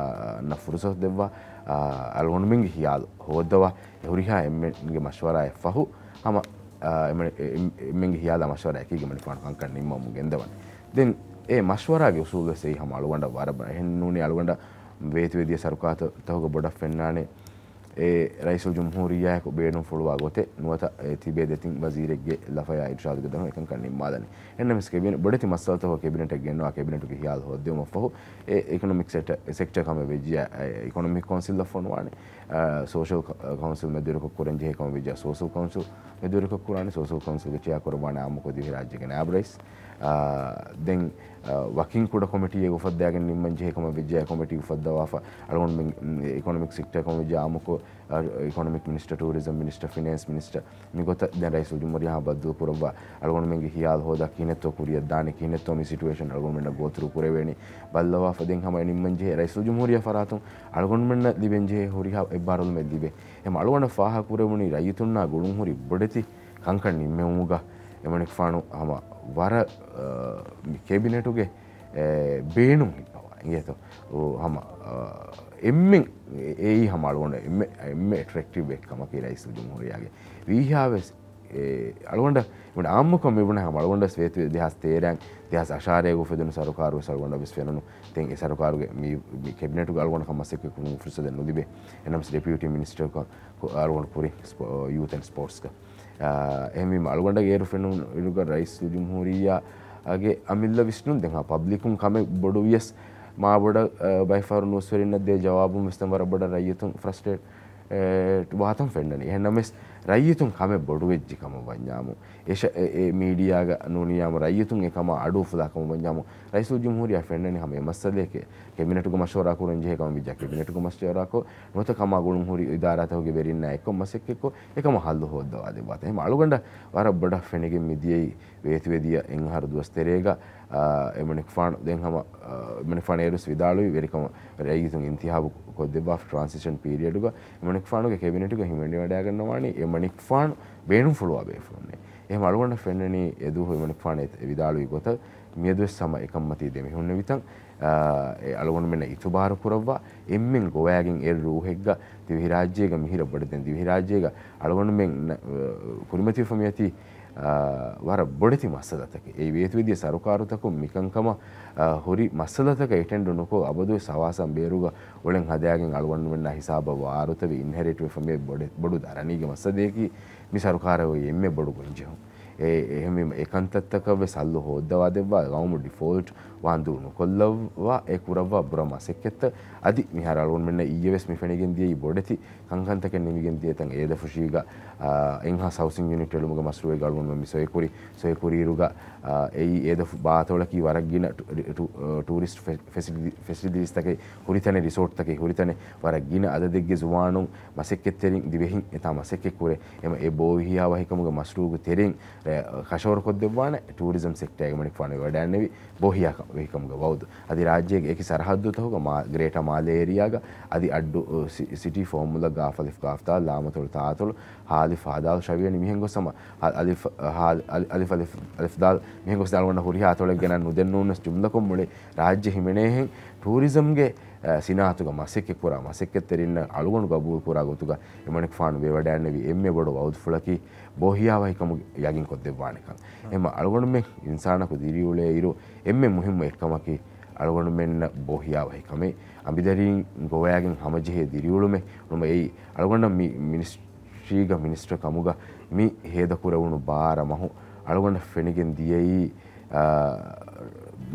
ނަށް ފުރުސަތު ދެއްވާ، އާ، އަޅުގަނޑުމެންގެ ހިޔާލު ހޯއްދަވާ، އެ ހުރިހާ އެންމެންގެ މަޝްވަރާއަށް ފަހު ހަމަ، އާ، އެންމެ-، އެ-، އެ-، އެންމެންގެ ހިޔާލާ މަޝްވަރާ އެކީގަ އެމަނިކުފާނު ކަންކަން ނިންމަވަމުން ގެންދަވަނީ. ދެން އެ މަޝްވަރާގެ އުސޫލު ވެސް އެއީ ހަމަ އަޅުގަނޑަށް ވަރަށް ބަ-، އެހެން ނޫނީ އަޅުގަނޑަށް ވޭތުވެދިޔަ ސަރުކާރުތަކުގަ ބޮޑަށް ފެންނާނެ. އެ ރައީސުލް ޖުމްހޫރިއްޔާއެކު ބޭނުންފުޅުވާ ގޮތެއް ނުވަތަ އެ ތިބޭ ދެތިން ވަޒީރެއްގެ ލަފަޔާ އިރުޝާދުގެ ދަށުން އެކަންކަން ނިންމާލަނީ. އެހެންނަމަވެސް ކެބިނެޓް ބޮޑެތި މައްސަލަތަކު ކެބިނެޓަށް ގެންނަވާ ކެބިނެޓުގެ ހިޔާލު ހޯއްދެވުމަށްފަހު އެ އިކޮނޮމިކް ސެކްޓަ-، ސެކްޓަ ކަމެއް ވެއްޖިއްޔާ، އެ އިކޮނޮމިކް ކައުންސިލްއަށް ފޮނުވާނެ. އާ، ސޯޝަލް ކަ-، ކައުންސިލް މެދުވެރިކޮށް ކުރަން ޖެހޭ ކަމެއް ވެއްޖިއްޔާ ސޯޝަލް ކައުންސިލް މެދުވެރިކޮށް ކުރާނެ. ސޯޝަލް ކައުންސިލްގެ ޗެއާ ކުރައްވާނެ އާއްމުކޮށް ދިވެހިރާއްޖޭގެ ނާއިބު ރައީސް. އާ، ދެން، އާ، ވަކިން ކުޑަ ކޮމިޓީއެއް އުފައްދާގެން ނިންމަން ޖެހޭ ކަމަށް ވެއްޖެއްޔާ ކޮމިޓީ އުފައްދަވާފަ، އަޅުގަނޑުމެން، މް، އިކޮނޮމިކް ސެކްޓަރ ކަމަށް ވެއްޖެއްޔާ އާއްމުކޮށް، އާ، އިކޮނޮމިކް މިނިސްޓަރ، ޓޫރިޒަމް މިނިސްޓަރ، ފިނޭންސް މިނިސްޓަރ، މިގޮތަށް ދެން ރައީސުލް ޖުމްހޫރިއްޔާ ބައްދަލު ކުރައްވާ، އަޅުގަނޑުމެންގެ ހިޔާލު ހޯދާ ކިހިނެއްތޯ ކުރިއަށް ދާނީ، ކިހިނެއްތޯ މި ސިޓުއޭޝަން އަޅުގަނޑުމެންނަށް ގޯތުރު ކުރެވޭނީ ބައްލަވާފަ، ދެން ހަމަ އެ ނިންމަން ޖެހޭ ރައީސުލް ޖުމްހޫރިއްޔާ ފަރާތުން އަޅުގަނޑުމެންނަށް ލިބެން ޖެހޭ ހުރިހާ އެއްބާރުލުމެއް ލިބޭ. އެހެން އަޅުގަނޑަށް ފާހަގަ ކުރެވުނީ ރައްޔިތުންނާ ގުޅުން ހުރި ބޮޑެތި ކަންކަން ނިންމެވުމުގަ އެމަނިކުފާނު ހަމަ ވަރަށް، އާ، މި ކެބިނެޓުގެ، އެ، ބޭނުން ހިއްޕަވާ އިނގޭތޯ. އޯ، ހަމަ، އާ، އެންމެން އެ-، އެއީ ހަމަ އަޅުގަނޑަށް އެންމެ، އެންމެ އެޓްރެކްޓިވް އެއް ކަމަކީ ރައީސުލް ޖުމްހޫރިއްޔާގެ ވީހާވެސް އެ، އަޅުގަނޑަށް އެބަ އާއްމުކޮށް މިބުނާ ހަމަ އަޅުގަނޑަށް ވޭތުވެ ދެހާސް ތޭރައިން ދެހާސް އަށާރައިގަ އުފެދުނު ސަރުކާރުވެސް އަޅުގަނޑަށްވެސް ފެނުނު. ދެން އެ ސަރުކާރުގެ މި، މި ކެބިނެޓުގަ އަޅުގަނޑަށް ކަމަށް މަސައްކަތް ކުރުމުގެ ފުރުސަތެއް ނުލިބޭ. އެނަމަސް ޑެޕިއުޓީ މިނިސްޓަރކަން ކު-، އަޅުގަނޑު ކުރި ސްޕޯ-، ޔޫތް އެންޑް ސްޕޯޓްސްގަ. އާ، އެހެންވީމަ އަޅުގަނޑަށް އޭރު ފެނުނު އިރުގަ ރައީސުލް ޖުމްހޫރިއްޔާގެ އަމިއްލަ ވިސްނުން ދެން ހަމަ ޕަބްލިކުން ކަމެއް ބޮޑު ވިޔަސް މާ ބޮޑަށް، އާ، ބައެއް ފަހަރު ނޫސްވެރިންނަށް ދޭ ޖަވާބުން ވެސް ދެން ވަރަށް ބޮޑަށް ރައްޔިތުން ފްރަސްޓްރޭޓް އެ، ވާތަން ފެންނަނީ. އެހެންނަމަވެސް، ރައްޔިތުން ކަމެއް ބޮޑުވެއްޖެ ކަމަށް ވަންޏާމު، އެ ޝަ-، އެ، އެ މީޑިއާގަ ނޫނިއްޔާމު، ރައްޔިތުން އެ ކަމާ އަޑު އުފުލާ ކަމަށް ވަންޏާމު، ރައީސުލް ޖުމްހޫރިއްޔާ ފެންނަނީ ހަމަ އެ މައްސަލަޔަކީ، ކެބިނެޓުގަ މަޝްވަރާ ކުރަން ޖެހޭ ކަމަށް ވިއްޖާ، ކެބިނެޓުގަ މަޝްވަރާކޮށް، ނުވަތަ ކަމާ ގުޅުން ހުރި އިދާރާތަކުގެ ވެރިންނާ އެއްކޮށް މަސައްކަތްކޮށް، އެ ކަމަށް ހައްލު ހޯއްދަވާ ދެއްވާތަން. އެހެން އަޅުގަނޑަށް ވަރަށް ބޮޑަށް ފެނިގެން މިދިޔައީ ވޭތުވެދިޔަ އެއް އަހަރު ދުވަސް ތެރޭގަ، އާ، އެމަނިކުފާނު ދެން ހަމަ، އާ، އެމަނިކުފާނު އޭރުވެސް ވިދާޅުވި ވެރިކަމަށް ރައްޔިތުން އިންތިހާބު ކޮށްދެއްވާފަ ޓްރާންސިޝަން ޕީރިއަޑުގަ އެމަނިކުފާނުގެ ކެބިނެޓުގަ ހިމެނިވަޑައިގަންނަވާނީ އެމަނިކުފާނު ބޭނުންފުޅުވާ ބޭފުޅުންނޭ. އެހެން އަޅުގަނޑަށް ފެންނަނީ އެދުވަހު އެމަނިކުފާނު އެ ވިދާޅުވި ގޮތަށް މިއަދުވެސް ހަމަ އެކަންމަތީ ދެމިހުންނެވިތަން، އާ، އެ އަޅުގަނޑުމެންނަށް އިތުބާރު ކުރައްވާ އެންމެން ގޮވައިގެން އެ ރޫހެއްގަ ދިވެހިރާއްޖޭގަ މިހިރަ ބޮޑެތި ދެން ދިވެހިރާއްޖޭގަ އަޅުގަނޑުމެން ނަ-، ކުރިމަތިވެފަ މިއޮތީ އާ، ވަރަށް ބޮޑެތި މައްސަލަތަކެއް. އެއީ ވޭތުވެދިޔަ ސަރުކާރުތަކުން މިކަންކަމަށް، އާ، ހުރި މައްސަލަތަކަށް އެޓެންޑު ނުކޮށް، އަބަދުވެސް ހަވާސާން ބޭރުގަ އުޅެން ހަދާގެން އަޅުގަނޑުމެންނާ ހިސާބަށް ވާރުތަވެ އިންހެރިޓްވެފަ މިއޮތް ބޮޑެ-، ބޮޑު ދަރަނީގެ މައްސަލައަކީ މި ސަރުކާރަށް އޮތް އެންމެ ބޮޑު ގޮންޖެހުން. އެ، އެހެންވީމަ އެ ކަންތައްތަކަށް ވެސް ހައްލު ހޯއްދަވާ ދެއްވާ، ގައުމު ޑިފޯލްޓް ވާންދޫ ނުކޮށްލައްވާ އެ ކުރައްވާ ބުރަ މަސައްކަތްތައް އަދި މިހާރު އަޅުގަނޑުމެންނަށް އިއްޔެ ވެސް މި ފެނިގެން ދިޔައީ ބޮޑެތި ކަންކަންތަކެއް ނިމިގެން ދިޔަތަން އޭދަފުށީގަ، އާ، އެންހާސް ހައުސިން ޔުނިޓް އެޅުމުގެ މަޝްރޫއެއްގަ އަޅުގަނޑުމެން މި ސޮއިކުރި، ސޮއިކުރިއިރުގަ، އާ، އެއީ އޭދަފުށި ބާތޮޅަކީ ވަރަށް ގިނަ ޓު-، ރި-، ޓު-، އާ، ޓޫރިސްޓް ފެ-، ފެސިލި-، ފެސިލިޓީސްތަކެއް ހުރިތަނެއް، ރިސޯޓްތަކެއް ހުރިތަނެއް، ވަރަށް ގިނަ އަދަދެއްގެ ޒުވާނުން މަސައްކަތްތެރިން ދިވެހިން އެތާ މަސައްކަތްކުރޭ. އެމަ އެ ބޯހިޔާވަހިކަމުގެ މަޝްރޫގު ތެރެއިން ރެ-، ކަށަވަރުކޮށްދެއްވާނެ ޓޫރިޒަމް ސެކްޓާގެ މަނިކުފާނު ވެވަޑައިންނެވި ބޯހިޔާ ކަ-، ވެހިކަމުގެ ވައުދު. އަދި ރާއްޖޭގެ އެކި ސަރަހައްދުތަކުގަ މާ-، ގްރޭޓަ މާލޭ އޭރިއާގަ އަދި އައްޑު، އު، ސި-، ސިޓީ ފޯމުލަ ގާފަލިފް ގާފްދާލް ލާމަތޮޅު ތާތޮޅު ހާލިފް ހާދާލް ޝަވިޔަނި މިހެން ގޮސް ހަމަ ހާ-، އަލިފް، ހާލި-، އަލި-، އަލިފް އަލިފް ދާލް މިހެން ގޮސް އަޅުގަނޑަށް ހުރިހާ އަތޮޅެއް ގެނައި ނުދެންނޫންވެސް ޖުމްލަކޮށް މުޅި ރާއްޖެ ހިމެނޭހެން ޓޫރިޒަމްގެ، އަ، ސިނާއަތުގަ މަސައްކަތްކުރާ މަސައްކަތްތެރިންނަށް އަޅުގަނޑު ގަބޫލުކުރާ ގޮތުގަ އެމަނިކުފާނު ވެވަޑައިންނެވި އެންމެ ބޮޑު ވައުދުފުޅަކީ ބޯހިޔާވަހިކަމުގެ ޔަގީންކޮށްދެއްވާނެކަން. އެމަ އަޅުގަނޑުމެން އިންސާނަކު ދިރިއުޅޭއިރު އެންމެ މުހިއްމު އެއްކަމަކީ އަޅުގަނޑުމެންނަށް ބޯހިޔާވަހިކަމެއް އަނބިދަރީން ގޮވައިގެން ހަމަޖެހޭ ދިރިއުޅުމެއް ނުމަ އެއީ އަޅުގަނޑަށް މި މިނިސްޓްރީގަ މިނިސްޓަރ ކަމުގަ މި ހޭދަކުރެވުނު ބާރަ މަހު އަޅުގަނޑަށް ފެނިގެން ދިޔައީ، އާ،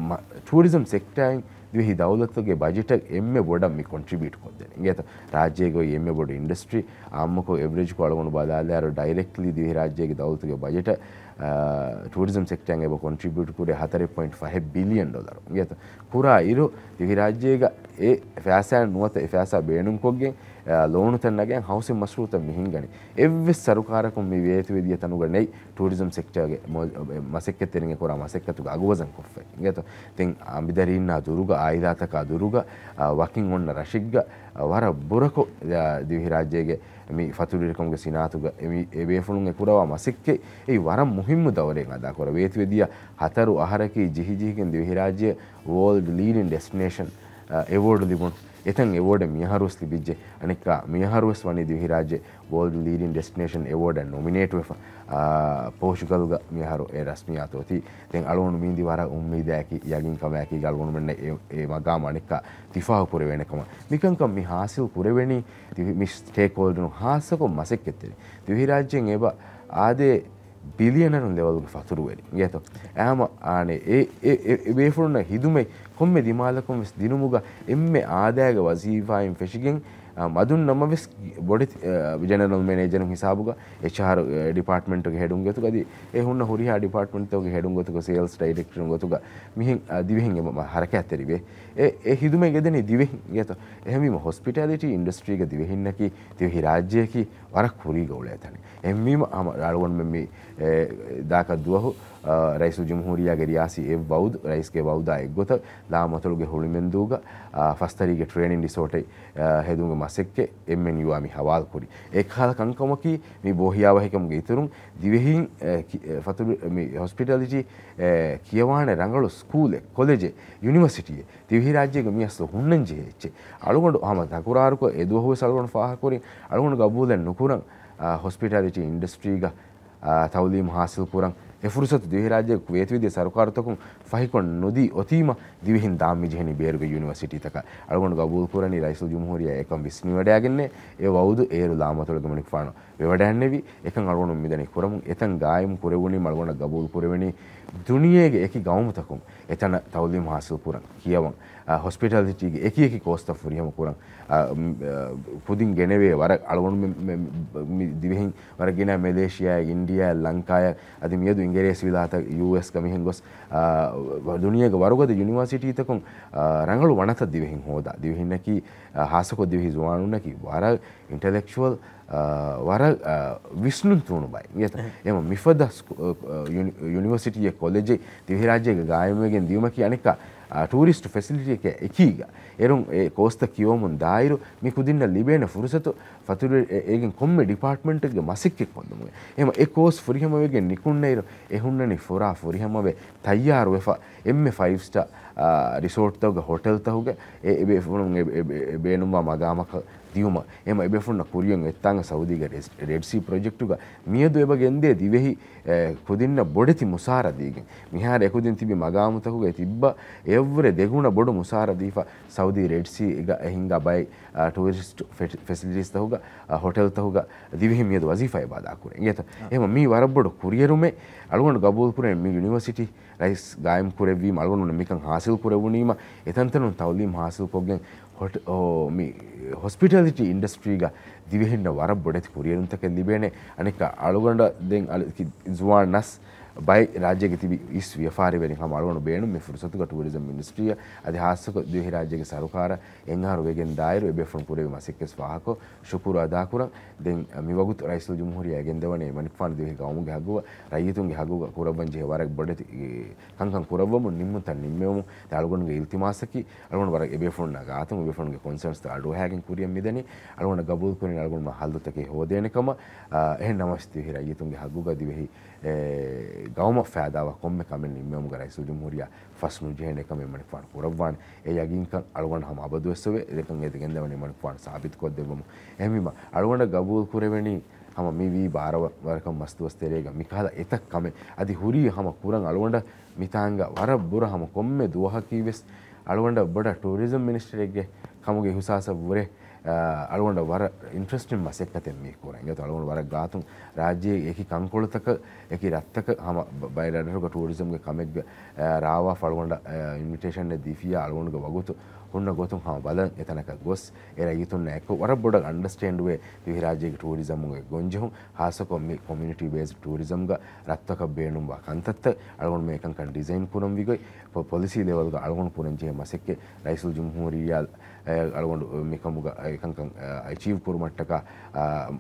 މަ-، ޓޫރިޒަމް ސެކްޓާއިން ދިވެހި ދައުލަތުގެ ބަޖެޓަށް އެންމެ ބޮޑަށް މި ކޮންޓްރިބިއުޓް ކޮށްދޭނެ. އިނގޭތަ؟ ރާއްޖޭގައި އެންމެ ބޮޑު އިންޑަސްޓްރީ އާއްމުކޮށް އެވްރެޖްކޮށް އަޅުގަނޑު ބަލާލާއިރު ޑައިރެކްޓްލީ ދިވެހިރާއްޖޭގެ ދައުލަތުގެ ބަޖެޓަށް، އާ، ޓޫރިޒަމް ސެކްޓާއިން އެބަ ކޮންޓްރިބިއުޓް ކުރޭ ހަތަރެއް ޕޮއިންޓް ފަހެއް ބިލިއަން ޑޮލަރު. އިނގޭތަ؟ ކުރާ އިރު ދިވެހިރާއްޖޭގަ އެ ފައިސާއެއް ނުވަތަ އެ ފައިސާ ބޭނުންކޮށްގެން، އާ، ލޯނުތައް ނަގައި ހައުސިން މަޝްރޫއުތައް މި ހިންގަނީ. އެއްވެސް ސަރުކާރަކުން މި ވޭތުވެދިޔަ ތަނުގަ ނެތް ޓޫރިޒަމް ސެކްޓަރގެ މޮ-، މަސައްކަތްތެރިން އެ ކުރާ މަސައްކަތުގެ އަގު ވަޒަން ކޮށްފައި. އިނގޭތޯ؟ ދެން އަނބިދަރީންނާ ދުރުގަ، އާއިލާތަކާ ދުރުގަ، އާ، ވަކިން އޮންނަ ރަށެއްގަ، އާ، ވަރަށް ބުރަކޮށް، އާ، ދިވެހިރާއްޖޭގެ މި ފަތުރުވެރިކަމުގެ ސިނާއަތުގަ އެ މި-، އެ ބޭފުޅުން އެ ކުރަވާ މަސައްކަތް އެއީ ވަރަށް މުހިއްމު ދައުރެއް އަދާކުރަ. ވޭތުވެދިޔަ ހަތަރު އަހަރަކީ ޖެހިޖެހިގެން ދިވެހިރާއްޖެ ވޯލްޑް ލީޑިން ޑެސްޓިނޭޝަން، އާ، އެވޯޑް ލިބުނު. އެތަން އެވޯޑެއް މިއަހަރުވެސް ލިބިއްޖެ. އަނެއްކާ މިއަހަރުވެސް ވަނީ ދިވެހިރާއްޖެ ވޯލްޑް ލީޑިން ޑެސްޓިނޭޝަން އެވޯޑަށް ނޮމިނޭޓް ވެފަ، އާ، ޕޯޗުގަލްގަ މިއަހަރު އެ ރަސްމިއްޔާތު އޮތީ. ދެން އަޅުގަނޑު މީންދީ ވަރަށް އުއްމީދާއެކީ، ޔަގީންކަމާއެކީ އަޅުގަނޑުމެންނަށް އެ، އެ މަގާމް އަނެއްކާ ތިފާހު ކުރެވޭނެ ކަމަށް. މިކަންކަން މި ހާސިލް ކުރެވެނީ ދިވެ-، މި ސްޓޭކްހޯލްޑަރުން ހާއްސަކޮށް މަސައްކަތްތެރިން. ދިވެހިރާއްޖޭން އެބަ އާދޭ ބިލިއަނަރުން ލެވެލްގެ ފަތުރުވެރި. އިނގޭތޯ؟ އެހަމަ އާނެ އެ، އެ، އެ، އެ ބޭފުޅުންނަށް ހިދުމަތް ކޮންމެ ދިމާލަކުން ވެސް ދިނުމުގަ އެންމެ އާދައިގެ ވަޒީފާއިން ފެށިގެން، އާ، މަދުން ނަމަވެސް ބޮޑެތި، އާ، ޖެނެރަލް މެނޭޖަރުން ހިސާބުގަ، އެޗްއާރް، އާ، ޑިޕާޓްމަންޓުގެ ހެޑުން ގޮތުގަ އަދި އެ ހުންނަ ހުރިހާ ޑިޕާޓްމަންޓްތަކުގެ ހެޑުން ގޮތުގަ، ސޭލްސް ޑައިރެކްޓަރުން ގޮތުގަ މިހެން، އާ، ދިވެހިން އެބަ ހަރަކާތްތެރިވޭ. އެ، އެ ހިދުމަތް ގެދެނީ ދިވެހިން އިނގޭތޯ؟ އެހެންވީމަ ހޮސްޕިޓާލިޓީ އިންޑަސްޓްރީގަ ދިވެހިންނަކީ ދިވެހިރާއްޖެއަކީ ވަރަށް ކުރީގަ އުޅޭ ތަނެއް. އެހެންވީމަ ހަމަ އަޅުގަނޑުމެން މި، އެ، ދާކަށް ދުވަހު، އާ، ރައީސުލްޖުމްހޫރިއްޔާގެ ރިޔާސީ އެއް ވައުދު، ރައީސްގެ ވައުދާ އެއްގޮތަށް ލާމަތޮޅުގެ ހުޅިމެންދޫގަ، އާ، ފަސްތަރީގެ ޓްރޭނިން ރިސޯޓެއް، އާ، ހެދުމުގެ މަސައްކަތް އެމްއެންޔޫއާ މި ހަވާލުކުރި. އެކަހަލަ ކަންކަމަކީ މި ބޯހިޔާވަހިކަމުގެ އިތުރުން ދިވެހިން، އެ، ކި-، އެ، ފަތުރު-، މި ހޮސްޕިޓަލިޓީ، އެ، ކިޔަވާނެ ރަނގަޅު ސްކޫލެއް، ކޮލެޖެއް، ޔުނިވަރސިޓީއެއް ދިވެހިރާއްޖޭގަ މިއަސްލު ހުންނަން ޖެހޭ އެއްޗެއް. އަޅުގަނޑު ހަމަ ތަކުރާރުކޮށް އެދުވަހުވެސް އަޅުގަނޑު ފާހަގަކުރިން އަޅުގަނޑު ގަބޫލެއް ނުކުރަން، އާ، ހޮސްޕިޓާލިޓީ އިންޑަސްޓްރީގަ، އާ، ތައުލީމު ހާސިލްކުރަން އެ ފުރުސަތު ދިވެހިރާއްޖޭގެ ވޭތުވެދިޔަ ސަރުކާރުތަކުން ފަހިކޮށް ނުދީ އޮތީމަ ދިވެހިން ދާން މިޖެހެނީ ބޭރުގެ ޔުނިވަރސިޓީތަކަށް. އަޅުގަނޑު ގަބޫލުކުރަނީ ރައީސުލްޖުމްހޫރިއްޔާ އެކަން ވިސްނިވަޑައިގެންނޭ އެ ވައުދު އޭރު ލާމަތޮޅުގެ މަނިކުފާނު ވެވަޑައިންނެވި. އެކަން އަޅުގަނޑު މިދަނީ ކުރަމުން. އެތަން ގާއިމް ކުރެވުނީމަ އަޅުގަނޑަށް ގަބޫލު ކުރެވެނީ ދުނިޔޭގެ އެކި ގައުމުތަކުން އެތަނަށް ތައުލީމު ހާސިލް ކުރަން، ކިޔަވަން، އާ، ހޮސްޕިޓަލިޓީގެ އެކި އެކި ކޯސްތައް ފުރިހަމަ ކުރަން، އާ، މް، އާ، ކުދިން ގެނެވޭ ވަރަށް އަޅުގަނޑު މި، މި، މި ދިވެހިން ވަރަށް ގިނަ މެލޭޝިއާއަށް، އިންޑިއާއަށް، ލަންކާއަށް އަދި މިއަދު އިނގިރޭސި ވިލާތަށް، ޔޫއެސްގަ މިހެން ގޮސް، އާ، ދުނިޔޭގެ ވަރުގަދަ ޔުނިވަރސިޓީތަކުން، އާ، ރަނގަޅު ވަނަތައް ދިވެހިން ހޯދާ. ދިވެހިންނަކީ، އާ، ހާއްސަކޮށް ދިވެހި ޒުވާނުންނަކީ ވަރަށް އިންޓެލެކްޗުއަލް، އާ، ވަރަށް، އާ، ވިސްނުން ތޫނު ބައެއް. އިނގޭތަ؟ އެހެން. އެހެން މިފަދަ ސްކު-، އާ، ޔުނި-، ޔުނިވަރސިޓީއެއް ކޮލެޖެއް ދިވެހިރާއްޖޭގެ ގާއިމްވެގެން ދިޔުމަކީ އަނެއްކާ، އާ، ޓޫރިސްޓް ފެސިލިޓީއެކޭ އެކީގަ. އޭރުން އެ ކޯސްތައް ކިޔަވަމުން ދާއިރު މި ކުދިންނަށް ލިބޭނެ ފުރުސަތު ފަތުރު އެ-، އޭގެން ކޮންމެ ޑިޕާޓްމަންޓެއްގެ މަސައްކަތް ކޮށްލުމުގެ. އެހެން އެ ކޯސް ފުރިހަމަވެގެން ނިކުންނައިރު އެ ހުންނަނީ ފުރާ ފުރިހަމަވެ ތައްޔާރުވެފަ އެންމެ ފައިވް ސްޓާ، އާ، ރިސޯޓްތަކުގެ ހޮޓެލްތަކުގެ އެ، އެ ބޭފުޅުން އެ، އެ، އެ، އެ ބޭނުންވާ މަގާމަކަށް ލިޔުމަށް. އެހެމަ އެބޭފުޅުންނަށް ކުރިއަށް އޮތްތާނގަ ސައުދީގެ ރެޑް، ރެޑް ސީ ޕްރޮޖެކްޓުގަ މިއަދު އެބަ ގެންދޭ ދިވެހި، އެ، ކުދިންނަށް ބޮޑެތި މުސާރަ ދީގެން. މިހާރު އެކުދިން ތިބި މަގާމުތަކުގައި ތިއްބަ އެއަށްވުރެ ދެގުނަ ބޮޑު މުސާރަ ދީފަ ސައުދީ ރެޑް ސީގަ އެ ހިންގާ ބައެއް، އާ، ޓޫރިސްޓް ފެ-، ފެސިލިޓީސްތަކުގަ، އާ، ހޮޓެލްތަކުގަ ދިވެހިން މިއަދު ވަޒީފާ އެބަ އަދާކުރޭ. އިނގޭތަ؟ އާ. އެހެމަ މީ ވަރަށް ބޮޑު ކުރިއެރުމެއް. އަޅުގަނޑު ގަބޫލު ކުރޭ މި ޔުނިވަރސިޓީ ރައީސް ގާއިމް ކުރެއްވީމަ، އަޅުގަނޑު މިކަން ހާސިލް ކުރެވުނީމަ، އެތަންތަނުން ތައުލީމް ހާސިލް ކޮށްގެން ހޮޓް-، އޯ، މި ހޮސްޕިޓަލިޓީ އިންޑަސްޓްރީގަ ދިވެހިންނަށް ވަރަށް ބޮޑެތި ކުރިއެރުންތަކެއް ލިބޭނެ. އަނެއްކާ އަޅުގަނޑަށް ދެން އަޅު-، ކި-، ޒުވާން ނަސް ބައެއް ރާއްޖޭގެ ތިބި އިސް ވިޔަފާރިވެރިން ހަމަ އަޅުގަނޑު ބޭނުން މި ފުރުސަތުގަ ޓޫރިޒަމް މިނިސްޓްރީއަށް އަދި ހާއްސަކޮށް ދިވެހިރާއްޖޭގެ ސަރުކާރަށް އެންއާރު ވެގެން ދާއިރު އެބޭފުޅުން ކުރެއްވި މަސައްކަތް ފާހަގަކޮށް ޝުކުރު އަދާކުރަން. ދެން މިވަގުތު ރައީސުލްޖުމްހޫރިއްޔާ ގެންދަވަނީ އެމަނިކުފާނު ދިވެހި ގައުމުގެ ހައްގުގަ ރައްޔިތުންގެ ހައްގުގަ ކުރައްވަން ޖެހޭ ވަރަށް ބޮޑެތި ކަންކަން ކުރައްވަމުން ނިންމުންތައް ނިންމެވުމުން. ދެން އަޅުގަނޑުގެ އިލްތިމާސަކީ އަޅުގަނޑު ވަރަށް އެބޭފުޅުންނާ ގާތުން އެބޭފުޅުންގެ ކޮންސަރންސްތައް އަޑުއަހާގެން ކުރިއަށް މިދަނީ. އަޅުގަނޑަށް ގަބޫލު ކުރިން އަޅުގަނޑުމެން ހައްލުތަކެއް ހޯދޭނެ ކަމަށް. އާ، އެހެން ނަމަވެސް ދިވެހި ރައްޔިތުންގެ ހައްގުގަ ދިވެހި، އެ، ގައުމަށް ފައިދާވާ ކޮންމެ ކަމެއް ނިންމެވުމުގަ ރައީސުލްޖުމްހޫރިއްޔާ ފަސް ނުޖެހޭނެ ކަމެއް އެމަނިކުފާނު ކުރައްވާނެ. އެ ޔަގީންކަން އަޅުގަނޑަށް ހަމަ އަބަދުވެސް އޮވޭ. އެކަން އޭތި ގެންދަވަނީ އެމަނިކުފާނު ސާބިތުކޮށްދެއްވަމުން. އެހެންވީމަ އަޅުގަނޑަށް ގަބޫލު ކުރެވެނީ ހަމަ މި ވީ ބާރަ ވަ-، ވަރަކަށް މަސް ދުވަސް ތެރޭގަ މިކަހަލަ އެތައް ކަމެއް އަދި ހުރީ ހަމަ ކުރަން އަޅުގަނޑަށް މިތާނގަ ވަރަށް ބުރަ ހަމަ ކޮންމެ ދުވަހަކީ ވެސް އަޅުގަނޑަށް ބޮޑަށް ޓޫރިޒަމް މިނިސްޓަރެއްގެ ކަމުގެ އިހުސާސަށް ވުރެ، އަ، އަޅުގަނޑަށް ވަރަށް އިންޓްރެސްޓިން މަސައްކަތެއް މީ ކުރަން. އިނގޭތޯ އަޅުގަނޑު ވަރަށް ގާތުން ރާއްޖޭގެ އެކި ކަންކޮޅުތަކަށް، އެކި ރަށްތަކަށް ހަމަ ބަ-، ބައެއް ރަށްރަށުގަ ޓޫރިޒަމްގެ ކަމެއްގަ، އަ، ރާވާފަ އަޅުގަނޑަށް، އަ، އިންވިޓޭޝަނެއް ދީފިއްޔާ އަޅުގަނޑުގެ ވަގުތު ހުންނަ ގޮތުން ހަމަ ބަލަން އެތަނަކަށް ގޮސް އެ ރައްޔިތުންނާ އެއްކޮށް ވަރަށް ބޮޑަށް އަންޑަސްޓޭންޑްވޭ ދިވެހިރާއްޖޭގެ ޓޫރިޒަމުގެ ގޮންޖެހުން. ހާއްސަކޮށް މި ކޮމިއުނިޓީ ބޭސްޑް ޓޫރިޒަމްގަ ރަށްތަކަށް ބޭނުންވާ ކަންތައްތައް އަޅުގަނޑުމެން އެކަންކަން ޑިޒައިން ކުރަން ވިގޮތް ޕޮ-، ޕޮލިސީ ލެވެލްގަ އަޅުގަނޑު ކުރަން ޖެހޭ މަސައްކަތް ރައީސުލްޖުމްހޫރިއްޔާ، އެ، އަޅުގަނޑު މިކަމުގަ އެކަންކަން، އެ، އެޗީވް ކުރުމަށްޓަކާ، އާ،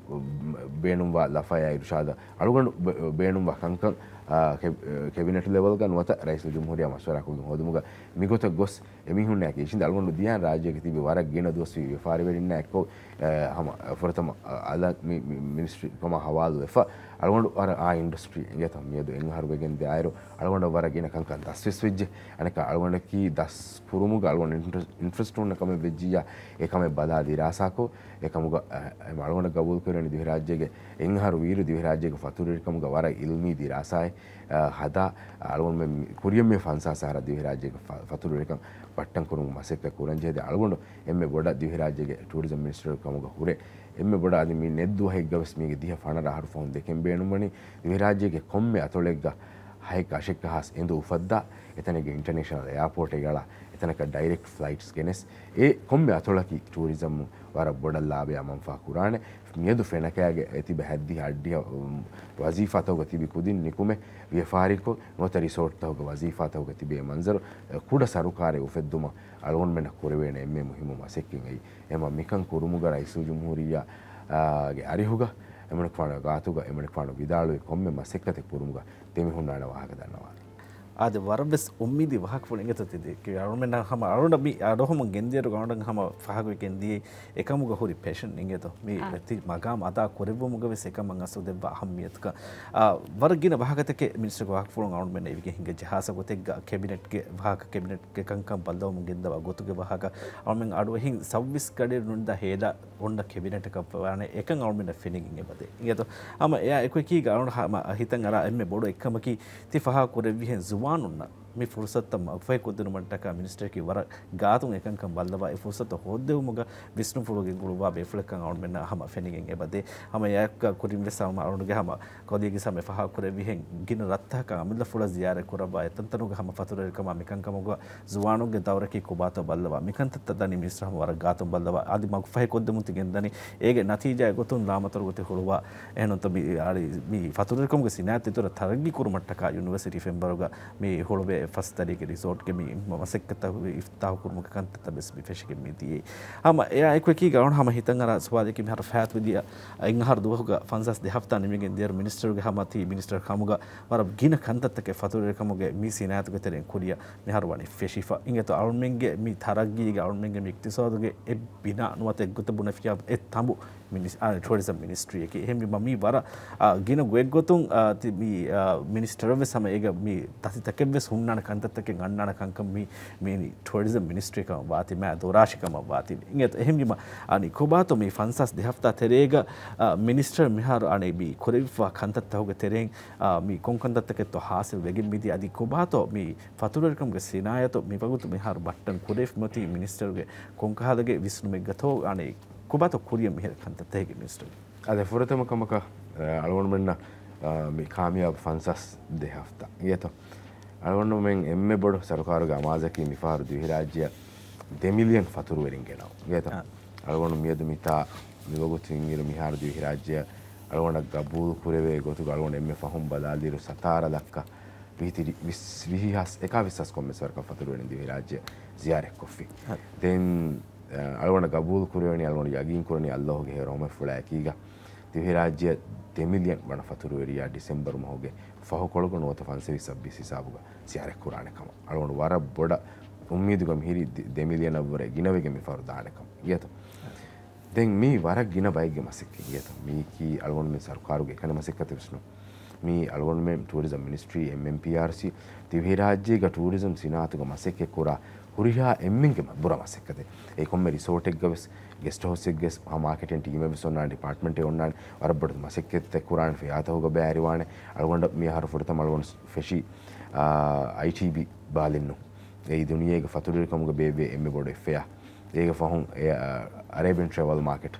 ބޭނުންވާ ލަފަޔާ އިރުޝާދަށް އަޅުގަނޑު ބޭ-، ބޭނުންވާ ކަންކަން، އާ، ކެ-، ކެބިނެޓް ލެވެލްގަ ނުވަތަ ރައީސުލްޖުމްހޫރިއްޔާ މަޝްވަރާކޮށްގެން ހޯދުމުގަ މިގޮތަށް ގޮސް އެމީހުންނާއެކީ އިށީނދެ އަޅުގަނޑު ދިޔައިން ރާއްޖޭގެ ތިބި ވަރަށް ގިނަ ދުވަސްވީ ވިޔަފާރިވެރިންނާ އެއްކޮށް، އެ، ހަމަ ފުރަތަމަ، އަ، އަލަށް މި، މި މިނިސްޓްރީ ކަމާ ހަވާލުވެފަ އަޅުގަނޑު ވަރަށް އާ އިންޑަސްޓްރީ އިނގޭތޯ މިއަދު އެއް އަހަރު ވެގެން ދިޔައިރު އަޅުގަނޑަށް ވަރަށް ގިނަ ކަންކަން ދަސްވެސް ވެއްޖެ. އަނެއްކާ އަޅުގަނޑަކީ ދަސް ކުރުމުގަ އަޅުގަނޑު އިންޓްރެ-، އިންޓްރެސްޓް ހުންނަ ކަމެއް ވެއްޖިއްޔާ އެ ކަމެއް ބަލާ ދިރާސާކޮށް އެކަމުގަ، އަ، އަޅުގަނޑަށް ގަބޫލު ކުރެވެނީ ދިވެހިރާއްޖޭގެ އެއް އަހަރު ވީއިރު ދިވެހިރާއްޖޭގެ ފަތުރުވެރިކަމުގަ ވަރަށް އިލްމީ ދިރާސާއެއް، އަ، ހަދާ އަޅުގަނޑުމެން މި-، ކުރިއަށް މި ފަންސާސް އަހަރަށް ދިވެހިރާއްޖޭގެ ފަ-، ފަތުރުވެރިކަން ބައްޓަން ކުރުމުގެ މަސައްކަތް ކުރަންޖެހޭ. އަޅުގަނޑު އެންމެ ބޮޑަށް ދިވެހިރާއްޖޭގެ ޓޫރިޒަމް މިނިސްޓަރ ކަމުގަ ހުރެ އެންމެ ބޮޑަށް އަދި މި ނެތް ދުވަހެއްގަ ވެސް މީގެ ދިހަ ފަނަރަ އަހަރު ފަހުން ދެކެން ބޭނުންވަނީ ދިވެހިރާއްޖޭގެ ކޮންމެ އަތޮޅެއްގަ ހައެއް އަށެއްކަ ހާސް އެނދު އުފައްދާ، އެތަނެއްގެ އިންޓަރނޭޝަނަލް އެއާޕޯޓެއް އަޅާ، އެތަނަކަށް ޑައިރެކްޓް ފްލައިޓްސް ގެނެސް، އެ ކޮންމެ އަތޮޅަކީ ޓޫރިޒަމް ވަރަށް ބޮޑަށް ލާބަޔާ މަންފާ ކުރާނެ. މިއަދު ފެނަކައިގެ އެ ތިބެ ހައްދިހަ އައްޑިހަ، އު، ވަޒީފާތަކުގަ ތިބި ކުދިން ނިކުމެ ވިޔަފާރިކޮށް، ނުވަތަ ރިސޯޓްތަކުގެ ވަޒީފާތަކުގަ ތިބޭ މަންޒަރު، އެ، ކުޑަ ސަރުކާރެއް އުފެއްދުމަށް އަޅުގަނޑުމެންނަށް ކުރެވޭނެ އެންމެ މުހިއްމު މަސައްކަތް އެއީ. އެމަ މިކަން ކުރުމުގަ ރައީސުލްޖުމްހޫރިއްޔާ، އާ، ގެ އަރިހުގަ އެމަނިކުފާނުގެ ގާތުގަ އެމަނިކުފާނު ވިދާޅުވި ކޮންމެ މަސައްކަތެއް ކުރުމުގަ ދެމިހުންނާނެ ވާހަކަ ދަންނަވާލަ. އާދެ، ވަރަށް ވެސް އުއްމީދީ ވާހަކަފުޅު އިނގޭތޯ ތިދި. ކި އަޅުމެންނަށް ހަމަ އަޅުނަ މި އަޑުހަމަ ގެންދިޔައިރު އަޅުނަށް ހަމަ ފާހަގަވެގެން ދިޔައީ އެކަމުގަ ހުރި ޕެޝަން އިނގޭތޯ. މި އާ. ތި މަގާމް އަދާ ކުރެއްވުމުގަ ވެސް އެކަމަށް އަސްލު ދެއްވާ އަހައްމިޔަތުކަން. އާ، ވަރަށް ގިނަ ވާހަކަތަކެއް މިނިސްޓަރގެ ވާހަކަފުޅުން އަޅުމެންނަށް އިވިގެން ހިނގައްޖެ. ހާއްސަ ގޮތެއްގަ ކެބިނެޓްގެ ވާހަކަ، ކެބިނެޓްގެ ކަންކަން ބައްލަވަމުން ގެންދަވާ ގޮތުގެ ވާހަކަ، އަޅުމެން އަޑުއެހިން ސައުވީސް ގަޑިއިރު ނުނިދާ ހޭލާ އޮންނަ ކެބިނެޓަކަށް ވާނެ އެކަން އަޅުމެންނަށް ފެނިގެން އެބަދޭ. އިނގޭތޯ؟ ހަމަ އެއާ އެކުއެކީގަ އަޅުން ހަމަ ހިތަށް އަރާ އެންމެ ބޮޑު އެއްކަމަކީ ތި ފާހަގަކުރެއްވިހެން ޒުވާނުންނަށް މި ފުރުސަތުތައް މަގުފަހި ކޮށްދިނުމަށްޓަކާ މިނިސްޓަރަކީ ވަރަށް ގާތުން އެކަންކަން ބައްލަވާ އެ ފުރުސަތު ހޯއްދެވުމުގަ ވިސްނުފުޅު ގެންގުޅުއްވާ ބޭފުޅެއްކަން އަޅުމެންނަށް ހަމަ ފެނިގެން އެބަދޭ. ހަމަ އެއާއެކު ކުރިން ވެސް ހަމަ އަޅުންގެ ހަމަ ކޮލީގްސް ހަމަ ފާހަގަކުރެއްވިހެން ގިނަ ރަށްތަކަކަށް އަމިއްލަފުޅަށް ޒިޔާރަތް ކުރައްވާ އެތަންތަނުގަ ހަމަ ފަތުރުވެރިކަމާ މިކަންކަމުގަ ޒުވާނުންގެ ދައުރަކީ ކޮބާތޯ ބައްލަވާ. މިކަންތައްތައް ދަނީ މިނިސްޓަރ ހަމަ ވަރަށް ގާތުން ބައްލަވާ. އަދި މަގުފަހި ކޮށްދެމުން ތި ގެންދަނީ އޭގެ ނަތީޖާއެއް ގޮތުން ލާމަތޮރު ގޮތެއް ހުޅުވާ. އެހެންނުތަ މި، އަޅި، މި ފަތުރުވެރިކަމުގެ ސިނާއަތް އިތުރަށް ތަރައްގީ ކުރުމަށްޓަކާ ޔުނިވަރސިޓީ ފެންބަރުގަ މި ހުޅުވޭ ފަސް ތަރީގެ ރިސޯޓްގެ މި މަސައްކަތްތައް އިފްތިތާހު ކުރުމުގެ ކަންތައްތައް ވެސް މި ފެށިގެން މި ދިޔައީ. ހަމަ އެއާ އެކުއެކީގަ އަޅުން ހަމަ ހިތަށް އަރާ ސުވާލަކީ މިހާރު ފައިތުވެދިޔަ އެއް އަހަރު ދުވަހުގަ ފަންސާސް ދެ ހަފްތާ ނިމިގެން ދިޔައިރު މިނިސްޓަރުގެ ހަމަ ތީ މިނިސްޓަރ ކަމުގަ ވަރަށް ގިނަ ކަންތައްތަކެއް ފަތުރުވެރިކަމުގެ މި ސިނާއަތުގެ ތެރެއިން ކުރިއަށް މިހާރު ވަނީ ފެށިފަ. އިނގޭތޯ އަޅުމެންގެ މި ތަރައްގީގެ އަޅުމެންގެ މި އިޤްތިޞާދުގެ އެއް ބިނާ ނުވަތަ އެއްގޮތަށް ބުނެފިޔާ އެއް ތަނބު މިނިސް-، އާ، ޓޫރިޒަމް މިނިސްޓްރީއަކީ. އެހެންވީމަ މީ ވަރަށް، އާ، ގިނަ ގޮތްގޮތުން، އާ، ތި-، މި، އާ، މިނިސްޓަރަށް ވެސް ހަމަ އޭގަ މި ތަތިތަކެއް ވެސް ހުންނާނެ ކަންތައްތަކެއް އަންނާނެ ކަންކަން މި، މި ޓޫރިޒަމް މިނިސްޓްރީ ކަމަށް ވާތީ، މާ ދޯރާށި ކަމަށް ވާތީ. އިނގޭތޯ؟ އެހެންވީމަ، އަނި ކޮބާތޯ މި ފަންސާސް ދެ ހަފްތާ ތެރޭގަ، އާ، މިނިސްޓަރ މިހާރު އަނެ މި ކުރެވިފާ ކަންތައްތަހުގެ ތެރެއިން، އާ، މި ކޮން ކަންތައްތަކެއްތޯ ހާސިލް ވެގެން މިދީ؟ އަދި ކޮބާތޯ މި ފަތުރުވެރިކަމުގެ ސިނާއަތު މިވަގުތު މިހާރު ބައްޓަން ކުރެވިފަ މިއޮތީ މިނިސްޓަރުގެ ކޮންކަހަލަ ވިސްނުމެއްގަތޯ؟ އަނެ ކޮބާތޯ ކުރިޔަށް މިހިރަ ކަންތައްތަކެއް މިނިސްޓަރު؟ އާދެ، ފުރަތަމަ ކަމަކަށް، އަ، އަޅުގަނޑުމެންނަށް، އަ، މި ކާމިޔާބު ފަންސާސް ދެ ހަފްތާ އިނގޭތޯ؟ އަޅުގަނޑުމެން އެންމެ ބޮޑު ސަރުކާރުގެ އަމާޒަކީ މިފަހަރު ދިވެހިރާއްޖެއަށް ދެ މިލިއަން ފަތުރުވެރިން ގެނައު އިނގޭތޯ؟ އަ. އަޅުގަނޑު މިއަދު މިތާ މިވަގުތު އިންއިރު މިހާރު ދިވެހިރާއްޖެއަށް އަޅުގަނޑަށް ގަބޫލު ކުރެވޭ ގޮތުގަ އަޅުގަނޑު އެންމެ ފަހުން ބަލާލިއިރު ސަތާރަ ލައްކަ ވިހި ތިރި-، ވިސް-، ވިހި ހާސް އެކާވީސް ހާސް ކޮންމެސް ވަރަކަށް ފަތުރުވެރިން ދިވެހިރާއްޖެ ޒިޔާރަތްކޮށްފި. ހަ. ދެން، އަ، އަޅުގަނޑަށް ގަބޫލު ކުރެވެނީ، އަޅުގަނޑު ޔަގީން ކުރަނީ އައްލާހުގެ ހެޔޮ ރަޙުމަތްފުޅާ އެކީގަ ދިވެހިރާއްޖެއަށް ދެ މިލިއަން ވަނަ ފަތުރުވެރިޔާ ޑިސެމްބަރު މަހުގެ ފަހުކޮޅުގަ ނުވަތަ ފަންސަވީސް ސައްބީސް ހިސާބުގަ ޒިޔާރަތް ކުރާނެ ކަމަށް އަޅުގަނޑު ވަރަށް ބޮޑަށް އުއްމީދުގަ މިހިރީ ދެ-، ދެ މިލިއަނަށްވުރެ ގިނަވެގެން މިފަހަރު ދާނެ ކަމަށް އިނގޭތޯ؟ ދެން މީ ވަރަށް ގިނަ ބައެއްގެ މަސައްކަތް އިނގޭތޯ؟ މީކީ އަޅުގަނޑުމެން ސަރުކާރުގެ އެކަނި މަސައްކަތެއް ވެސް ނޫން. މީ އަޅުގަނޑުމެން ޓޫރިޒަމް މިނިސްޓްރީ، އެމްއެމްޕީއާރްސީ، ދިވެހިރާއްޖޭގަ ޓޫރިޒަމް ސިނާއަތުގަ މަސައްކަތް ކުރާ ހުރިހާ އެންމެންގެ މަ-، ބުރަ މަސައްކަތެއް. އެ ކޮންމެ ރިސޯޓެއްގަ ވެސް، ގެސްޓް ހައުސްއެއްގަ ވެސް، މާކެޓިން ޓީމެއް ވެސް އޮންނާނެ، ޑިޕާޓްމަންޓެއް އޮންނާނެ، ވަރަށް ބޮޑު މަސައްކަތްތައް ކުރާނެ ފަޔާތަކުގަ ބައިވެރިވާނެ. އަޅުގަނޑަށް މިއަހަރު ފުރަތަމަ އަޅުގަނޑު ފެށީ، އާ، އައިޓީބީ ބާލިން ނޫން. އެއީ ދުނިޔޭގެ ފަތުރުވެރިކަމުގަ ބޭއްވޭ އެންމެ ބޮޑު އެއްފަޔާ. އޭގެ ފަހުން އެ، އަ، އަރޭބިއަން ޓްރެވަލް މާކެޓް،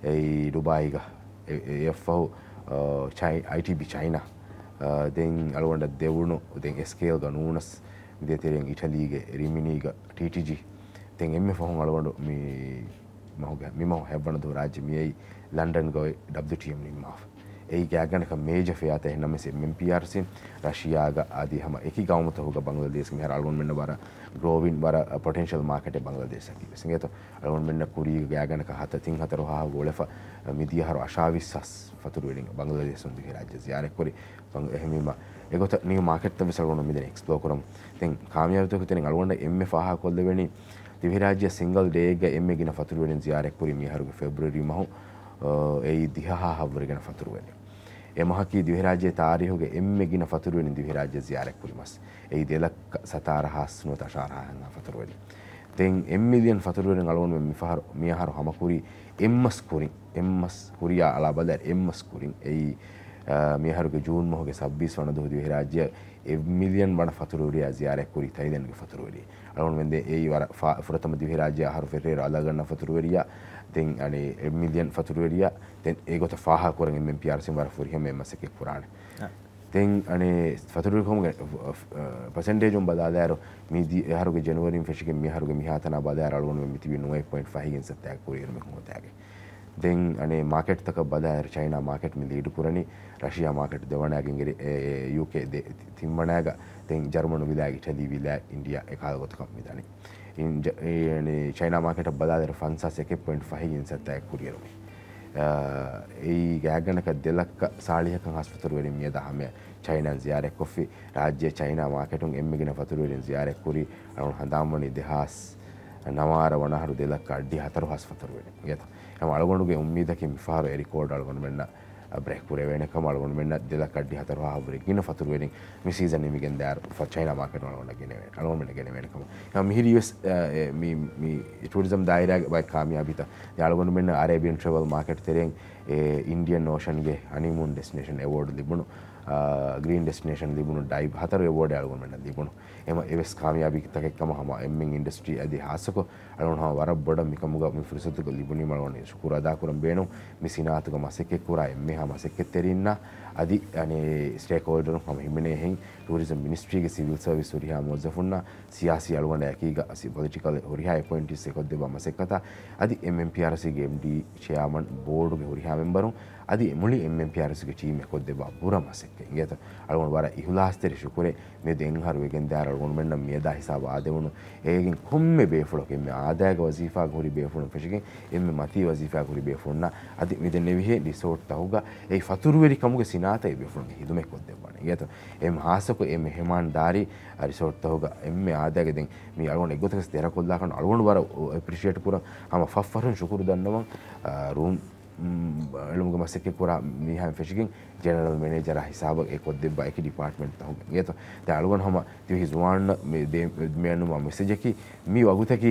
އެއީ ޑުބާއީގަ، އެ، އެ، އެއަށްފަހު، އަ، ޗައި-، އައިޓީބީ ޗައިނާ، އަ، ދެން އަޅުގަނޑަށް ދެވުނު، ދެން އެ ސްކޭލްގަ ނޫނަސް، މިދޭތެރެއިން އިޓަލީގެ ރިމިނީގަ ޓީޓީޖީ، ދެން އެންމެ ފަހުން އަޅުގަނޑު މި މަހުގެ، މި މަހު ހަތްވަނަ ދުވަހު ރާއްޖެ މިއައީ ލަންޑަންގަ އޮތް ޑަބްލިޔުޓީއެމް ނިންމާފަ. އެއީ ގާތްގަނޑަކަށް މޭޖަ ފަޔާތައް. އެހެންނަމަވެސް އެމްއެމްޕީއާރްސީން ރަޝިޔާގަ އަދި ހަމަ އެކި ގައުމުތަކުގަ ބަނގްލަދޭޝް މިހާރު އަޅުގަނޑުމެންނަށް ވަރަށް ގްރޯވިން، ވަރަށް ޕޮޓެންޝަލް މާކެޓެއް ބަނގްލަދޭޝަކީ ވެސް އިނގޭތޯ. އަޅުގަނޑުމެންނަށް ކުރީގަ ގާތްގަނޑަކަށް ހަތަ-، ތިން ހަތަރު ހާހަކަށް އުޅެފަ މިދިޔަ އަހަރު އަށާވީސް ހާސް ފަތުރުވެރިން ބަނގްލަދޭޝުން ދިވެހިރާއްޖެ ޒިޔާރަތްކުރި. ބަން-، އެހެންވީމަ އެގޮތަށް ނިއު މާކެޓްތައް ވެސް އަޅުގަނޑު މިދެން އެކްސްޕްލޯ ކުރަމު. ދެން ކާމިޔާބުތަކުގެ ތެރެއިން އަޅުގަނޑަށް އެންމެ ފާހަގަކޮށްލެވެނީ ދިވެހިރާއްޖެއަށް ސިންގަލް ޑޭއެއްގަ އެންމެ ގިނަ ފަތުރުވެރިން ޒިޔާރަތްކުރީ މިއަހަރުގެ ފެބްރުއަރީ މަހު، އަ، އެއީ ދިހަ ހާހަށްވުރެ ގިނަ ފަތުރުވެރިން. އެ މަހަކީ ދިވެހިރާއްޖޭ ތާރީހުގެ އެންމެ ގިނަ ފަތުރުވެރިން ދިވެހިރާއްޖެ ޒިޔާރަތްކުރި މަސް. އެއީ ދެ ލައްކަ ސަތާރަ ހާސް ނުވަތަ އަށާރަ ހާހަށްވުރެ ފަތުރުވެރިން. ދެން އެއް މިލިއަން ފަތުރުވެރިން އަޅުގަނޑުމެން މިފަހަރު، މިއަހަރު ހަމަކުރީ އެއްމަސް ކުރިން، އެއްމަސް ކުރިޔާ އަޅާ ބަލާއިރު އެއްމަސް ކުރިން. އެއީ، އަ، މިއަހަރުގެ ޖޫން މަހުގެ ސައްބީސް ވަނަ ދުވަހު ދިވެހިރާއްޖެއަށް އެއް މިލިއަން ވަނަ ފަތުރުވެރިޔާ ޒިޔާރަތްކުރީ ތައިލެންޑްގެ ފަތުރުވެރި. އަޅުގަނޑުމެން ދޭ އެއީ ވަރަށް ފާ-، ފުރަތަމަ ދިވެހިރާއްޖެ އަހަރު ފެށިއިރު އަލަގަންނަ ފަތުރުވެރިޔާ. ދެން އަނެއް އެއް މިލިއަން ފަތުރުވެރިޔާ. ދެން އެގޮތަށް ފާހަގަކުރަން އެމްއެމްޕީއާރްސީން ވަރަށް ފުރިހަމަ އެއް މަސައްކަތް ކުރާނެ. އަ. ދެން އަނެއް ފަތުރުވެރިކަމުގެ، އަ، އަ، ޕަސެންޓޭޖުން ބަލާލާއިރު، މިދި އެއަހަރުގެ ޖެނުއަރީން ފެށިގެން މިއަހަރުގެ މިހާތަނާ ބަލާއިރު އަޅުގަނޑުމެން މިތިބީ ނުވައެއް ޕޮއިންޓް ފަހެއް އިންސައްތައެއް ކުރިއިރު މި ހުނގުތާގެ. ދެން އަނެއް މާކެޓްތަކަށް ބަލާއިރު ޗައިނާ މާކެޓް މި ލީޑް ކުރަނީ، ރަޝިޔާ މާކެޓް ދެވަނައިގެން އެ، އެ، ޔޫކޭ ދެ، ތިންވަނައިގަ، ދެން ޖަރުމަނު ވިލާ، އިޓަލީ ވިލާ، އިންޑިޔާ އެކަހަލަ ގޮތަކަށް މި ދަނީ. އިން ޖަ-، އެ، އަނެއް ޗައިނާ މާކެޓަށް ބަލާލިއިރު ފަންސާސް އެކެއް ޕޮއިންޓް ފަހެއް އިންސައްތައެއް ކުރިއިރު މި. އ، އެއީ ގާތްގަނޑަކަށް ދެ ލައްކަ ސާޅީހަކަށް ހާސް ފަތުރުވެރިން މިއަދާ ހަމަޔަށް ޗައިނާން ޒިޔާރަތްކޮށްފި. ރާއްޖެ ޗައިނާ މާކެޓުން އެންމެ ގިނަ ފަތުރުވެރިން ޒިޔާރަތްކުރީ އަޅުގަނޑު ހަނދާންވަނީ ދެހާސް ނަވާރަ ވަނަ އަހަރު ދެ ލައްކަ އަށްޑިހަ ހަތަރު ހާސް ފަތުރުވެރިން. އެތަ ހަމަ އަޅުގަނޑުގެ އުއްމީދަކީ މިފަހަރު އެ ރިކޯޑް އަޅުގަނޑުމެންނަށް ބްރޭކް ކުރެވޭނެ ކަމަށް. އަޅުގަނޑުމެންނަށް ދެ ލައްކަ އަށްޑިހަ ހަތަރު ހާހަށްވުރެ ގިނަ ފަތުރުވެރިން މި ސީޒަން ނިމިގެން ދާއިރު ފަ-، ޗައިނާ މާކެޓުން އަޅުގަނޑަށް ގެނެވޭ-، އަޅުގަނޑުމެންނަށް ގެނެވޭނެ ކަމަށް. އެ، މިހިރީ ވެސް، އެ، އެ، މި، މި ޓޫރިޒަމް ދާއިރާގެ ބައެއް ކާމިޔާބީތައް. ދެން އަޅުގަނޑުމެންނަށް އަރޭބިއަން ޓްރެވަލް މާކެޓް ތެރެއިން، އެ، އިންޑިއަން އޯޝަންގެ ހަނީމޫން ޑެސްޓިނޭޝަން އެވޯޑް ލިބުނު، އާ، ގްރީން ޑެސްޓިނޭޝަން ލިބުނު، ޑައިވް ހަތަރު އެވޯޑެއް އަޅުގަނޑުމެންނަށް ލިބުނު. އެމަ-، އެވެސް ކާމިޔާބީ ތަކެއް ކަމަށް ހަމަ އެންމެން އިންޑަސްޓްރީ އަދި ހާއްސަކޮށް އަޅުގަނޑު ހަމަ ވަރަށް ބޮޑަށް މިކަމުގަ މި ފުރުސަތުގަ ލިބުނީމަ އަޅުގަނޑު ޝުކުރު އަދާކުރަން ބޭނުން. މި ސިނާއަތުގަ މަސައްކަތްކުރާ އެންމެހާ މަސައްކަތްތެރިންނާ އަދި އަނެއް ސްޓޭކްހޯލްޑަރުން ހަމަ ހިމެނޭހެން ޓޫރިޒަމް މިނިސްޓްރީގެ ސިވިލް ސަރވިސް ހުރިހާ މުވައްޒަފުންނާ ސިޔާސީ އަޅުގަނޑާ އެކީގަ ސި-، ޕޮލިޓިކަލް ހުރިހާ އެޕޮއިންޓީސް އެކޮށްދެއްވާ މަސައްކަތާ އަދި އެމްއެމްޕީއާރްސީގެ އެމްޑީ ޗެއާމަން ބޯޑުގެ ހުރިހާ މެމްބަރުން އަދި މުޅި އެމްއެމްޕީއާރްސީގެ ޓީމް އެކޮށްދެއްވާ ބުރަ މަސައްކަތް އިނގޭތޯ. އަޅުގަނޑު ވަރަށް އިހުލާސްތެރި ޝުކުރެއް މިއަދު އެއްއަހަރު ވެގެންދާއިރު އަޅުގަނޑުމެންނަށް މިއަދާ ހިސާބަށް އާދެވުނު އޭގެން ކޮންމެ ބޭފުޅަކު އެންމެ އާދައިގެ ވަޒީފާގަ ހުރި ބޭފުޅުން ފެށިގެން އެންމެ މަތީ ވަޒީފާގަ ހުރި ބޭފުޅުންނަށް އަދި މިދެންނެވިހެން ރިސޯޓްތަކުގަ އެ ފަތުރުވެރިކަމުގެ ސިނާއަތަށް އެ ބޭފުޅުންގެ ހިދުމަތް ކޮށްދެއްވާނެ އިނގޭތޯ. އެ ހާއްސަކޮށް އެ މެހެމާންދާރީ ރިސޯޓްތަކުގަ އެންމެ އާދައިގެ ދެން މި އަޅުގަނޑު އެއްގޮތަކަސް ދެރަކޮށްލާކަން އަޅުގަނޑު ވަރަށް އެޕްރިޝިއޭޓް ކުރަން ހަމަ ފަށްފަށުން ޝުކުރު ދަންނަވަން. އާ، ރޫމް އެޅުމުގެ މަސައްކަތް ކުރާ މީހާއިން ފެށިގެން ޖެނެރަލް މެނޭޖަރާ ހިސާބަށް އެ ކޮށްދެއްވާ އެކި ޑިޕާޓްމަންޓްތަކުގެ އިނގޭތޯ. ދެން އަޅުގަނޑު ހަމަ ދިވެހި ޒުވާނުންނަށް މި ދޭ-، މި އަންނަ މެސެޖަކީ މި ވަގުތަކީ،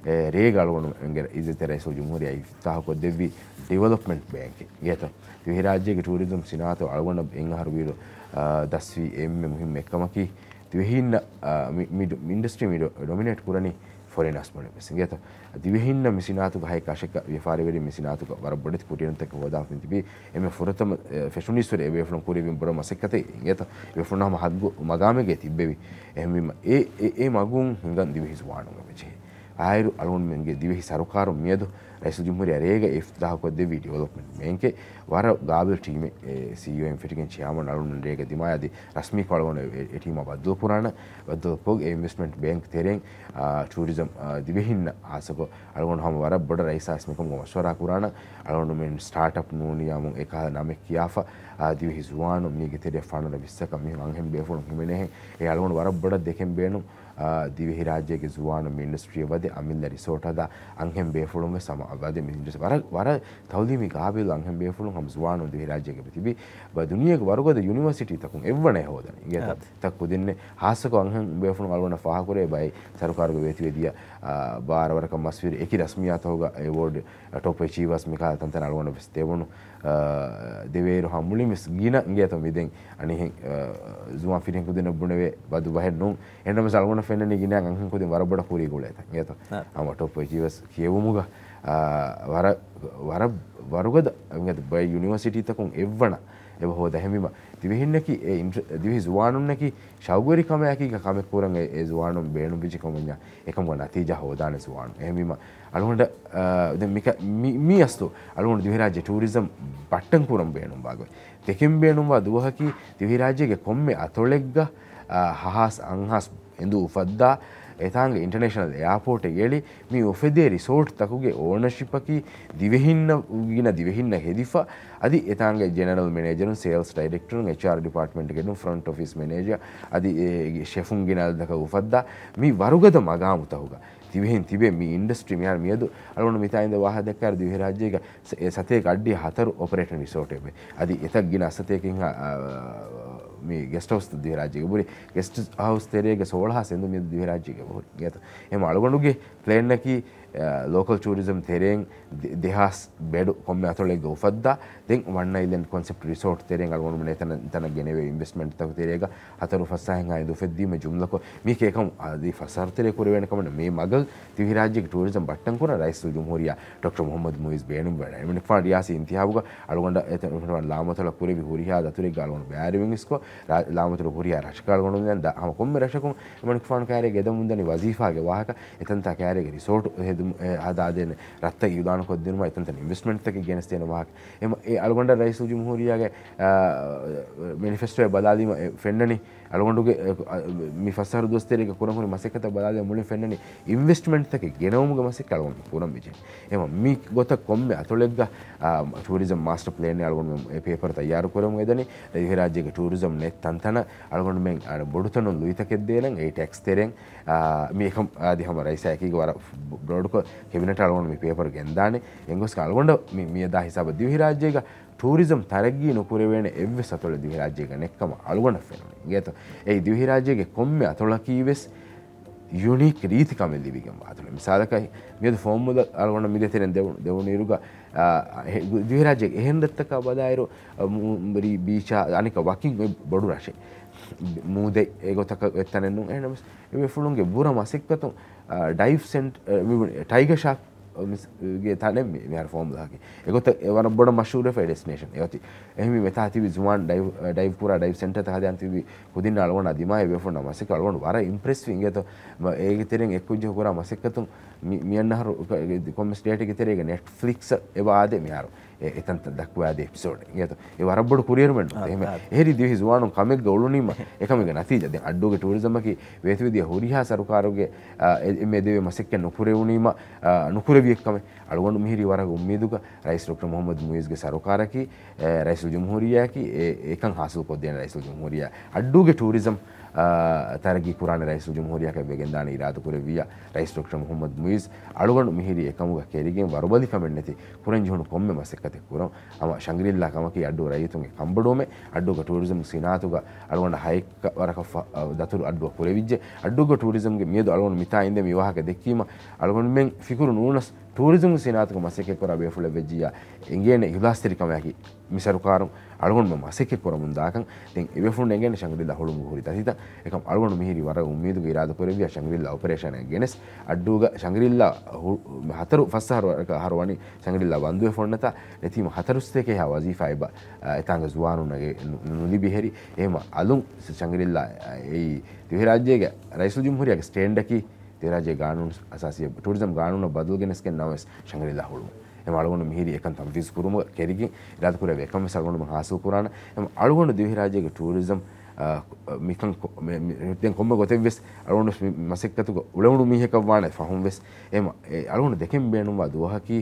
އެ، ރޭގަ އަޅުގަނޑުގެ އިއްޒަތްތެރި ރައީސުލްޖުމްހޫރިއްޔާ އިފްތިތާހުކޮށްދެއްވި ޑިވެލޮޕްމަންޓް ބޭންކެއް އިނގޭތޯ. ދިވެހިރާއްޖޭގެ ޓޫރިޒަމް ސިނާއަތު އަޅުގަނޑަށް އެއްއަހަރު ވީއިރު، އާ، ދަސްވީ އެންމެ މުހިއްމު އެއްކަމަކީ، ދިވެހީންނަށް، އާ، މި، މި ޑޮ-، އިންޑަސްޓްރީ މި ޑޮ-، ޑޮމިނޭޓް ކުރަނީ ފޮރިނާސް ބޮޑެއް ވެސް އިނގޭތޯ. ދިވެހިންނަށް މި ސިނާއަތުގަ ހައެއްކަ އަށެއްކަ ވިޔަފާރިވެރިން މި ސިނާއަތުގަ ވަރަށް ބޮޑެތި ކުރިއެރުންތަކެއް ހޯދާފަ ތިބީ. އެންމެ ފުރަތަމަ، އެ، ފެށުނީއްސުރެ އެބޭފުޅުން ކުރެވިން ބޮޑަށް މަސައްކަތެއް އިނގޭތޯ. އެބޭފުޅުން ހަމަ ހައްގު މަގާމެއްގައި ތިއްބެވި. އެހެންވީމަ އެ، އެ، އެ މަގުން ހިނގަން ދިވެހި ޒުވާނުން އެބަޖެހޭ. އާއިރު އަޅުގަނޑުމެންގެ ދިވެހި ސަރުކާރުން މިއަދު ރައީސުލްޖުމްހޫރިއްޔާ ރޭގަ އިފްތިތާހުކޮށްދެއްވި ޑިވެލޮޕްމަންޓް ބޭންކެއް ވަރަށް ގާބިލް ޓީމެއް، އެ، ސީއީއޯއިން ފެށިގެން ޗެއާމަން އަޅުގަނޑު ރޭގަ ދިމާޔަށް އަދި ރަސްމީކޮށް އަޅުގަނޑު އެ، އެ ޓީމާ ބައްދަލުކުރާނަން. ބައްދަލުކޮށް އެ އިންވެސްޓްމަންޓް ބޭންކް ތެރެއިން، އާ، ޓޫރިޒަމް، އާ، ދިވެހިންނަށް ހާއްސަކޮށް އަޅުގަނޑު ހަމަ ވަރަށް ބޮޑަށް ރައީސާ އިސް މިކަމުގަ މަޝްވަރާ ކުރާނަން. އަޅުގަނޑުމެން ސްޓާޓްއަޕް ނޫނިއްޔާމު އެކަހަލަ ނަމެއް ކިޔާފަ، އާ، ދިވެހި ޒުވާނުން މީގެ ތެރެއަށް ފަނަރަ ވިއްސަކަށް މީހުން އަންހެން ބޭފުޅުން ހިމެނޭހެން. އެ އަޅުގަނޑު ވަރަށް ބޮޑަށް ދެކެން ބޭނުން، އާ، ދިވެހިރާއްޖޭގެ ޒުވާނުން މި އިންޑަސްޓްރީއަށް ވަދެ އަމިއްލަ ރިސޯޓް ހަދާ އަންހެން ބޭފުޅުން ވެސް ހަމަ ވަދެ މި އިންޑަސްޓްރީ ވަރަށް، ވަރަށް ތައުލީމީ ގާބިލް އަންހެން ބޭފުޅުން ހަމަ ޒުވާނުން ދިވެހިރާއްޖޭގަ ތިބީ. ދުނިޔޭގެ ވަރުގަދަ ޔުނިވަރސިޓީތަކުން އެއްވަނައެއް ހޯދަނީ. އިނގޭތޯ؟ ތައް ކުދިންނެއް ހާއްސަކޮށް އަންހެން ބޭފުޅުން އަޅުގަނޑަށް ފާހަގަކުރޭ ބައެއް ސަރުކާރުގެ ވޭތުވެދިޔަ، އާ، ބާރަ ވަރަކަށް މަސްވިރި އެކި ރަސްމިއްޔާތަކުގަ އެވޯޑް، ޓޮޕް އެޗީވަރސް މިކަހަލަ ތަންތަން އަޅުގަނޑަށް ވެސް ދެވުނު، އާ، ދެވޭއިރު ހަމަ މުޅިން ވެސް ގިނަ އިނގޭތޯ މި ދެން އަނިހެން، އާ، ޒުވާން ފިރިހެން ކުދިންނަށް ބުނެވޭ ބަދު ބަހެއް ނޫން. އެހެންނަމަވެސް އަޅުގަނޑަށް ފެންނަނީ ގިނައިން އަންހެން ކުދިން ވަރަށް ބޮޑަށް ކުރީގަ އުޅޭތަން އިނގޭތޯ. ހަމަ ޓޮޕް އެޗީވަރސް ކިޔެވުމުގަ، އާ، ވަރަށް، ވަރަށް ވަރުގަދަ އިނގޭތޯ ބައެއް ޔުނިވަރސިޓީތަކުން އެއްވަނަ އެބަ ހޯދަ. އެހެންވީމަ ދިވެހިންނަކީ އެ އިންޓްރ-، ދިވެހި ޒުވާނުންނަކީ ޝައުގުވެރިކަމާއެކީގަ ކަމެއް ކުރަން އެ، އެ ޒުވާނުން ބޭނުންވެއްޖެ ކަމަށް އެކަމުގަ ނަތީޖާ ހޯދާނެ ޒުވާނުން. އެހެންވީމަ އަޅުގަނޑަށް، އާ، ދެން މިކަ-، މި، މި އަސްލު އަޅުގަނޑު ދިވެހިރާއްޖެ ޓޫރިޒަމް ބައްޓަން ކުރަން ބޭނުންވާ ގޮތް. ދެކެން ބޭނުންވާ ދުވަހަކީ ދިވެހިރާއްޖޭގެ ކޮންމެ އަތޮޅެއްގަ، އާ، ހަހާސް އަންހާސް އެނދު އުފައްދާ، އެތާނގެ އިންޓަރނޭޝަނަލް އެއާޕޯޓެއް އެޅި، މި އުފެދޭ ރިސޯޓްތަކުގެ އޯނަޝިޕަކީ ދިވެހިންނަށް، ގިނަ ދިވެހިންނަށް ހެދިފަ، އަދި އެތާނގެ ޖެނެރަލް މެނޭޖަރުން، ސޭލްސް ޑައިރެކްޓަރުން، އެޗްއާރް ޑިޕާޓްމަންޓްގެ ހެޑުން، ފްރޮންޓް އޮފީސް މެނޭޖަރ، އަދި އެ ޝެފުން ގިނަ އަދަދަކަށް އުފައްދާ، މި ވަރުގަދަ މަގާމުތަކުގަ ދިވެހިން ތިބެ މި އިންޑަސްޓްރީ މިހާރު މިއަދު އަޅުގަނޑު މިތާ އިންދެ ވާހަކަ ދައްކާއިރު ދިވެހިރާއްޖޭގަ ސަ-، އެ ސަތޭކަ އައްޑިހަ ހަތަރު އޮޕަރޭޓިން ރިސޯޓެއް ވޭ. އަދި އެތައް ގިނަ ސަތޭކަ ހިނގާ، އާ، މި ގެސްޓް ހައުސް ދިވެހިރާއްޖޭގަ ހުރި. ގެސްޓް ހައުސް ތެރޭގަ ސޯޅަހާސް އެނދު މިއަދު ދިވެހިރާއްޖޭގަ ހުރި. އިނގޭތޯ؟ އެހެން އަޅުގަނޑުގެ ޕްލޭންއަކީ، އާ، ލޯކަލް ޓޫރިޒަމް ތެރޭން ދެ-، ދެހާސް ބެޑު ކޮންމެ އަތޮޅެއްގަ އުފައްދާ، ދެން ވަން އައިލެންޑް ކޮންސެޕްޓް ރިސޯޓް ތެރޭން އަޅުގަނޑުމެން އެތަނަށް، ތަނަށް ގެނެވޭ އިންވެސްޓްމަންޓްތަކު ތެރޭގަ ހަތަރު ފަސް އަހަރެއްހާ އެނދު އުފެއްދީމަ ޖުމްލަކޮށް، މީކީ އެކަމު އަދި ފަސް އަހަރު ތެރޭ ކުރެވޭނެ ކަމެއް ނޫން. މި މަގަށް ދިވެހިރާއްޖޭގެ ޓޫރިޒަމް ބައްޓަން ކުރަން ރައީސުލްޖުމްހޫރިއްޔާ ޑޮކްޓަރ މުހައްމަދު މުއިއްޒު ބޭނުންވެ. އެމަނިކުފާނު ރިޔާސީ އިންތިހާބުގަ އަޅުގަނޑަށް އެތަން ލާމަތޮޅަށް ކުރެވި ހުރިހާ ދަތުރެއްގަ އަޅުގަނޑު ބައިވެރިވެގެން އިސްކޮށް، ރާ-، ލާމަތޮޅު ހުރިހާ ރަށަކަށް އަޅުގަނޑު ދެން ދަ-، ހަމަ ކޮންމެ ރަށަކުން އެމަނިކުފާނު ކައިރީގަ އެދަމުންދަނީ ވަޒީފާގެ ވާހަކަ، އެތަންތާ ކައިރީގަ ރިސޯޓު ހެދުމު-، އެ، ހަދާދޭނެ ރަށްތައް އިއުލާނުކޮށްދިނުމާ، އެތަންތަން އިންވެސްޓްމަންޓްތަކެއް ގެނެސްދޭނެ ވާހަކަ. އެމަ-، އެ އަޅުގަނޑަށް ރައީސުލްޖުމްހޫރިއްޔާގެ، އާ، މެނިފެސްޓޯއެއް ބަލާލީމަ އެ ފެންނަނީ، އަޅުގަނޑުގެ، އެ، އަ، މި ފަސް އަހަރު ދުވަސް ތެރޭގަ ކުރަން ހުރި މަސައްކަތަށް ބަލާލީމަ މުޅިން ފެންނަނީ އިންވެސްޓްމަންޓްތަކެއް ގެނައުމުގެ މަސައްކަތް އަޅުގަނޑު ކުރަން ވެއްޖެ. އެމަ މި ގޮތަށް ކޮންމެ އަތޮޅެއްގަ، އާ، ޓޫރިޒަމް މާސްޓަ ޕްލޭނެއް އަޅުގަނޑުމެން އެ ޕޭޕަރު ތައްޔާރު ކުރަމުން އެދަނީ. ދިވެހިރާއްޖޭގެ ޓޫރިޒަމް ނެތް ތަންތަނަށް އަޅުގަނޑުމެން، އަ، ބޮޑުތަނުން ލުއިތަކެއް ދޭނަން އެ ޓެކްސް ތެރެއިން، އާ، މި އެކަމް އަދި ހަމަ ރައީސާ އެކީގަ ވަރަށް ބްރޯޑްކޮށް ކެބިނެޓަށް އަޅުގަނޑު މި ޕޭޕަރު ގެންދާނެ. އެނގޮސް އަޅުގަނޑަށް މި، މިއަދާ ހިސާބަށް ދިވެހިރާއްޖޭގަ ޓޫރިޒަމް ތަރައްގީ ނުކުރެވޭނެ އެއްވެސް އަތޮޅެއް ދިވެހިރާއްޖޭގަ ނެއްކަމަށް އަޅުގަނޑަށް ފެނުނީ. އިނގޭތޯ؟ އެއީ ދިވެހިރާއްޖޭގެ ކޮންމެ އަތޮޅަކީ ވެސް ޔުނީކް ރީތިކަމެއް ލިބިގެންވާ އަތޮޅެއް. މިސާލަކަށް މިއަދު ފޯމުލަ އަޅުގަނޑަށް މިދޭތެރެން ދެވު-، ދެވުނުއިރުގަ، އާ، ހެ-، ދިވެހިރާއްޖޭގެ އެހެން ރަށްތަކާ ބަލާއިރު، އާ، މު-، ރީ-، ބީޗާ އަނެކަ ވަކިން އޮތް ބޮޑު ރަށެއް. މޫދެއް އެގޮތަކަށް އޮތް ތަނެއް ނޫން. އެހެންނަމަވެސް އެ ބޭފުޅުންގެ ބުރަ މަސައްކަތުން، އާ، ޑައިވް ސެންޓް-، އާ، މި ޓައިގަ ޝާކް މިސް-، ގެ ތަނެއް މި-، މިހާރު ފޯމުލައިގެ. އެގޮތަށް އެ ވަރަށް ބޮޑަށް މަޝްހޫރުވެފަ އެ ޑެސްޓިނޭޝަން. އެއޮތީ އެހެންވީމަ އެތާ ތިބި ޒުވާން ޑައިވް، އަ، ޑައިވް ކުރާ ޑައިވް ސެންޓަރތައް ހަދާން ތިބި ކުދިންނަށް އަޅުގަނޑާ ދިމާވި ބޭފުޅުންނާ މަސައްކަތް އަޅުގަނޑު ވަރަށް އިމްޕްރެސްވި އިނގޭތޯ. މަ-، އޭގެ ތެރެއިން އެއްކުއްޖަކު ކުރާ މަސައްކަތުން މި-، މިއަންނަ އަހަރު ކޮންމެ ސްޓޭޓެއްގެ ތެރޭގަ ނެޓްފްލިކްސް އެބަ އާދޭ މިހާރު. އެ-، އެތަންތަން ދައްކުވާދޭ އެޕިސޯޑެއް އިނގޭތޯ. އެ ވަރަށް ބޮޑު ކުރިއެރުމެއް ނޫން. އާ، އެހެން އާ. އެހެރީ ދިވެހި ޒުވާނުން ކަމެއްގަ އުޅުނީމަ އެކަމެއްގެ ނަތީޖާ. ދެން އައްޑޫގެ ޓޫރިޒަމަކީ ވޭތުވެދިޔަ ހުރިހާ ސަރުކާރުގެ، އާ، އެ-، އެންމެ ދެވޭ މަސައްކަތް ނުކުރެވުނީމަ، އާ، ނުކުރެވި އެއްކަމެއް. އަޅުގަނޑު މިހިރީ ވަރަށް އުއްމީދުގަ ރައީސް ޑޮކްޓަރ މުހައްމަދު މުއިއްޒުގެ ސަރުކާރަކީ، އެ، ރައީސުލްޖުމްހޫރިއްޔާއަކީ އެ-، އެކަން ހާސިލްކޮށްދޭނެ ރައީސުލްޖުމްހޫރިއްޔާ. އައްޑޫގެ ޓޫރިޒަމް، ތަރައްގީ ކުރާނެ ރައީސުލްޖުމްހޫރިއްޔާއަކަށް ވެގެންދާނެ އިރާދަކުރެއްވިއްޔާ، ރައީސް ޑޮކްޓަރ މުޙައްމަދު މުޢިއްޒު އަޅުގަނޑު މިހިރީ އެކަމުގަ ކެރިގެން ވަރުބަލިކަމެއް ނެތި ކުރަން ޖެހުނު ކޮންމެ މަސައްކަތެއް ކުރަން. ހަމަ ޝަންގްރިއްލާ ކަމަކީ އައްޑޫ ރައްޔިތުންގެ ކަންބޮޑުވުމެއް. އައްޑޫގަ ޓޫރިޒަމް ސިނާއަތުގަ އަޅުގަނޑަށް ހައެއްކަ ވަރަކަށް ފަ-، އަ، ދަތުރު އައްޑޫއަށް ކުރެވިއްޖެ. އައްޑޫގަ ޓޫރިޒަމްގެ މިއަދު އަޅުގަނޑު މިތާ އިންދެ މި ވާހަކަ ދެއްކީމަ، އަޅުގަނޑުމެން ފިކުރު ނޫނަސް ޓޫރިޒަމް ސިނާއަތުގަ މަސައްކަތް ކުރާ ބޭފުޅެއް ވެއްޖިއްޔާ، އެނގޭނެ އިޚްލާޞްތެރިކަމާއެކީ މި ސަރުކާރުން އަޅުގަނޑުމެން މަސައްކަތް ކުރަމުން ދާކަން. ދެން އެބޭފުޅުން އެނގޭނެ ޝަންގްރިލާ ހުޅުވުމުގެ ހުރި ތަތިތައް. އެކަމް އަޅުގަނޑު މިހިރީ ވަރަށް އުއްމީދުގެ އިރާދަ ކުރެއްވިޔާ ޝަންގްރިލާ އޮޕަރޭޝަނަށް ގެނެސް، އައްޑޫގަ ޝަންގްރިލާ ހު-، ހަތަރު ފަސް އަހަރު ވަރަކަށް އަހަރު ވަނީ ޝަންގްރިލާ ބަންދުވެފަ އޮންނަތާ، ނެތީމަ ހަތަރު ސަތޭކަ ހާ ވަޒީފާ އެބަ، އަ، އެތާނގަ ޒުވާނުންނަށް ނު-، ނުލިބި ހެރި. އެހެމަ އަލުން ޝަންގްރިލާ، އެ، ދިވެހިރާއްޖޭގެ ރައީސުލްޖުމްހޫރިއްޔާގެ ސްޓޭންޑަކީ ދިވެހިރާއްޖޭގެ ގާނޫނު އަސާސީ، ޓޫރިޒަމް ގާނޫނަށް ބަދަލު ގެނެސްގެން ނަމަވެސް ޝަންގްރިލާ ހުޅުވުން. އެމަ އަޅުގަނޑު މިހިރީ އެކަން ތަންފީޒު ކުރުމުގަ ކެރިގެން އިރާދަކުރެއްވި އެކަން ވެސް އަޅުގަނޑުމެން ހާސިލް ކުރާނަ. އެމަ އަޅުގަނޑު ދިވެހިރާއްޖޭގެ ޓޫރިޒަމް، އަ، މިކަން ކޮ-، މެ-، މި-، ދެން ކޮންމެ ގޮތެއް ވެސް އަޅުގަނޑު މި މަސައްކަތުގަ އުޅެވުނު މީހަކަށް ވާނެ ފަހުން ވެސް. އެމަ އެ އަޅުގަނޑު ދެކެން ބޭނުންވާ ދުވަހަކީ،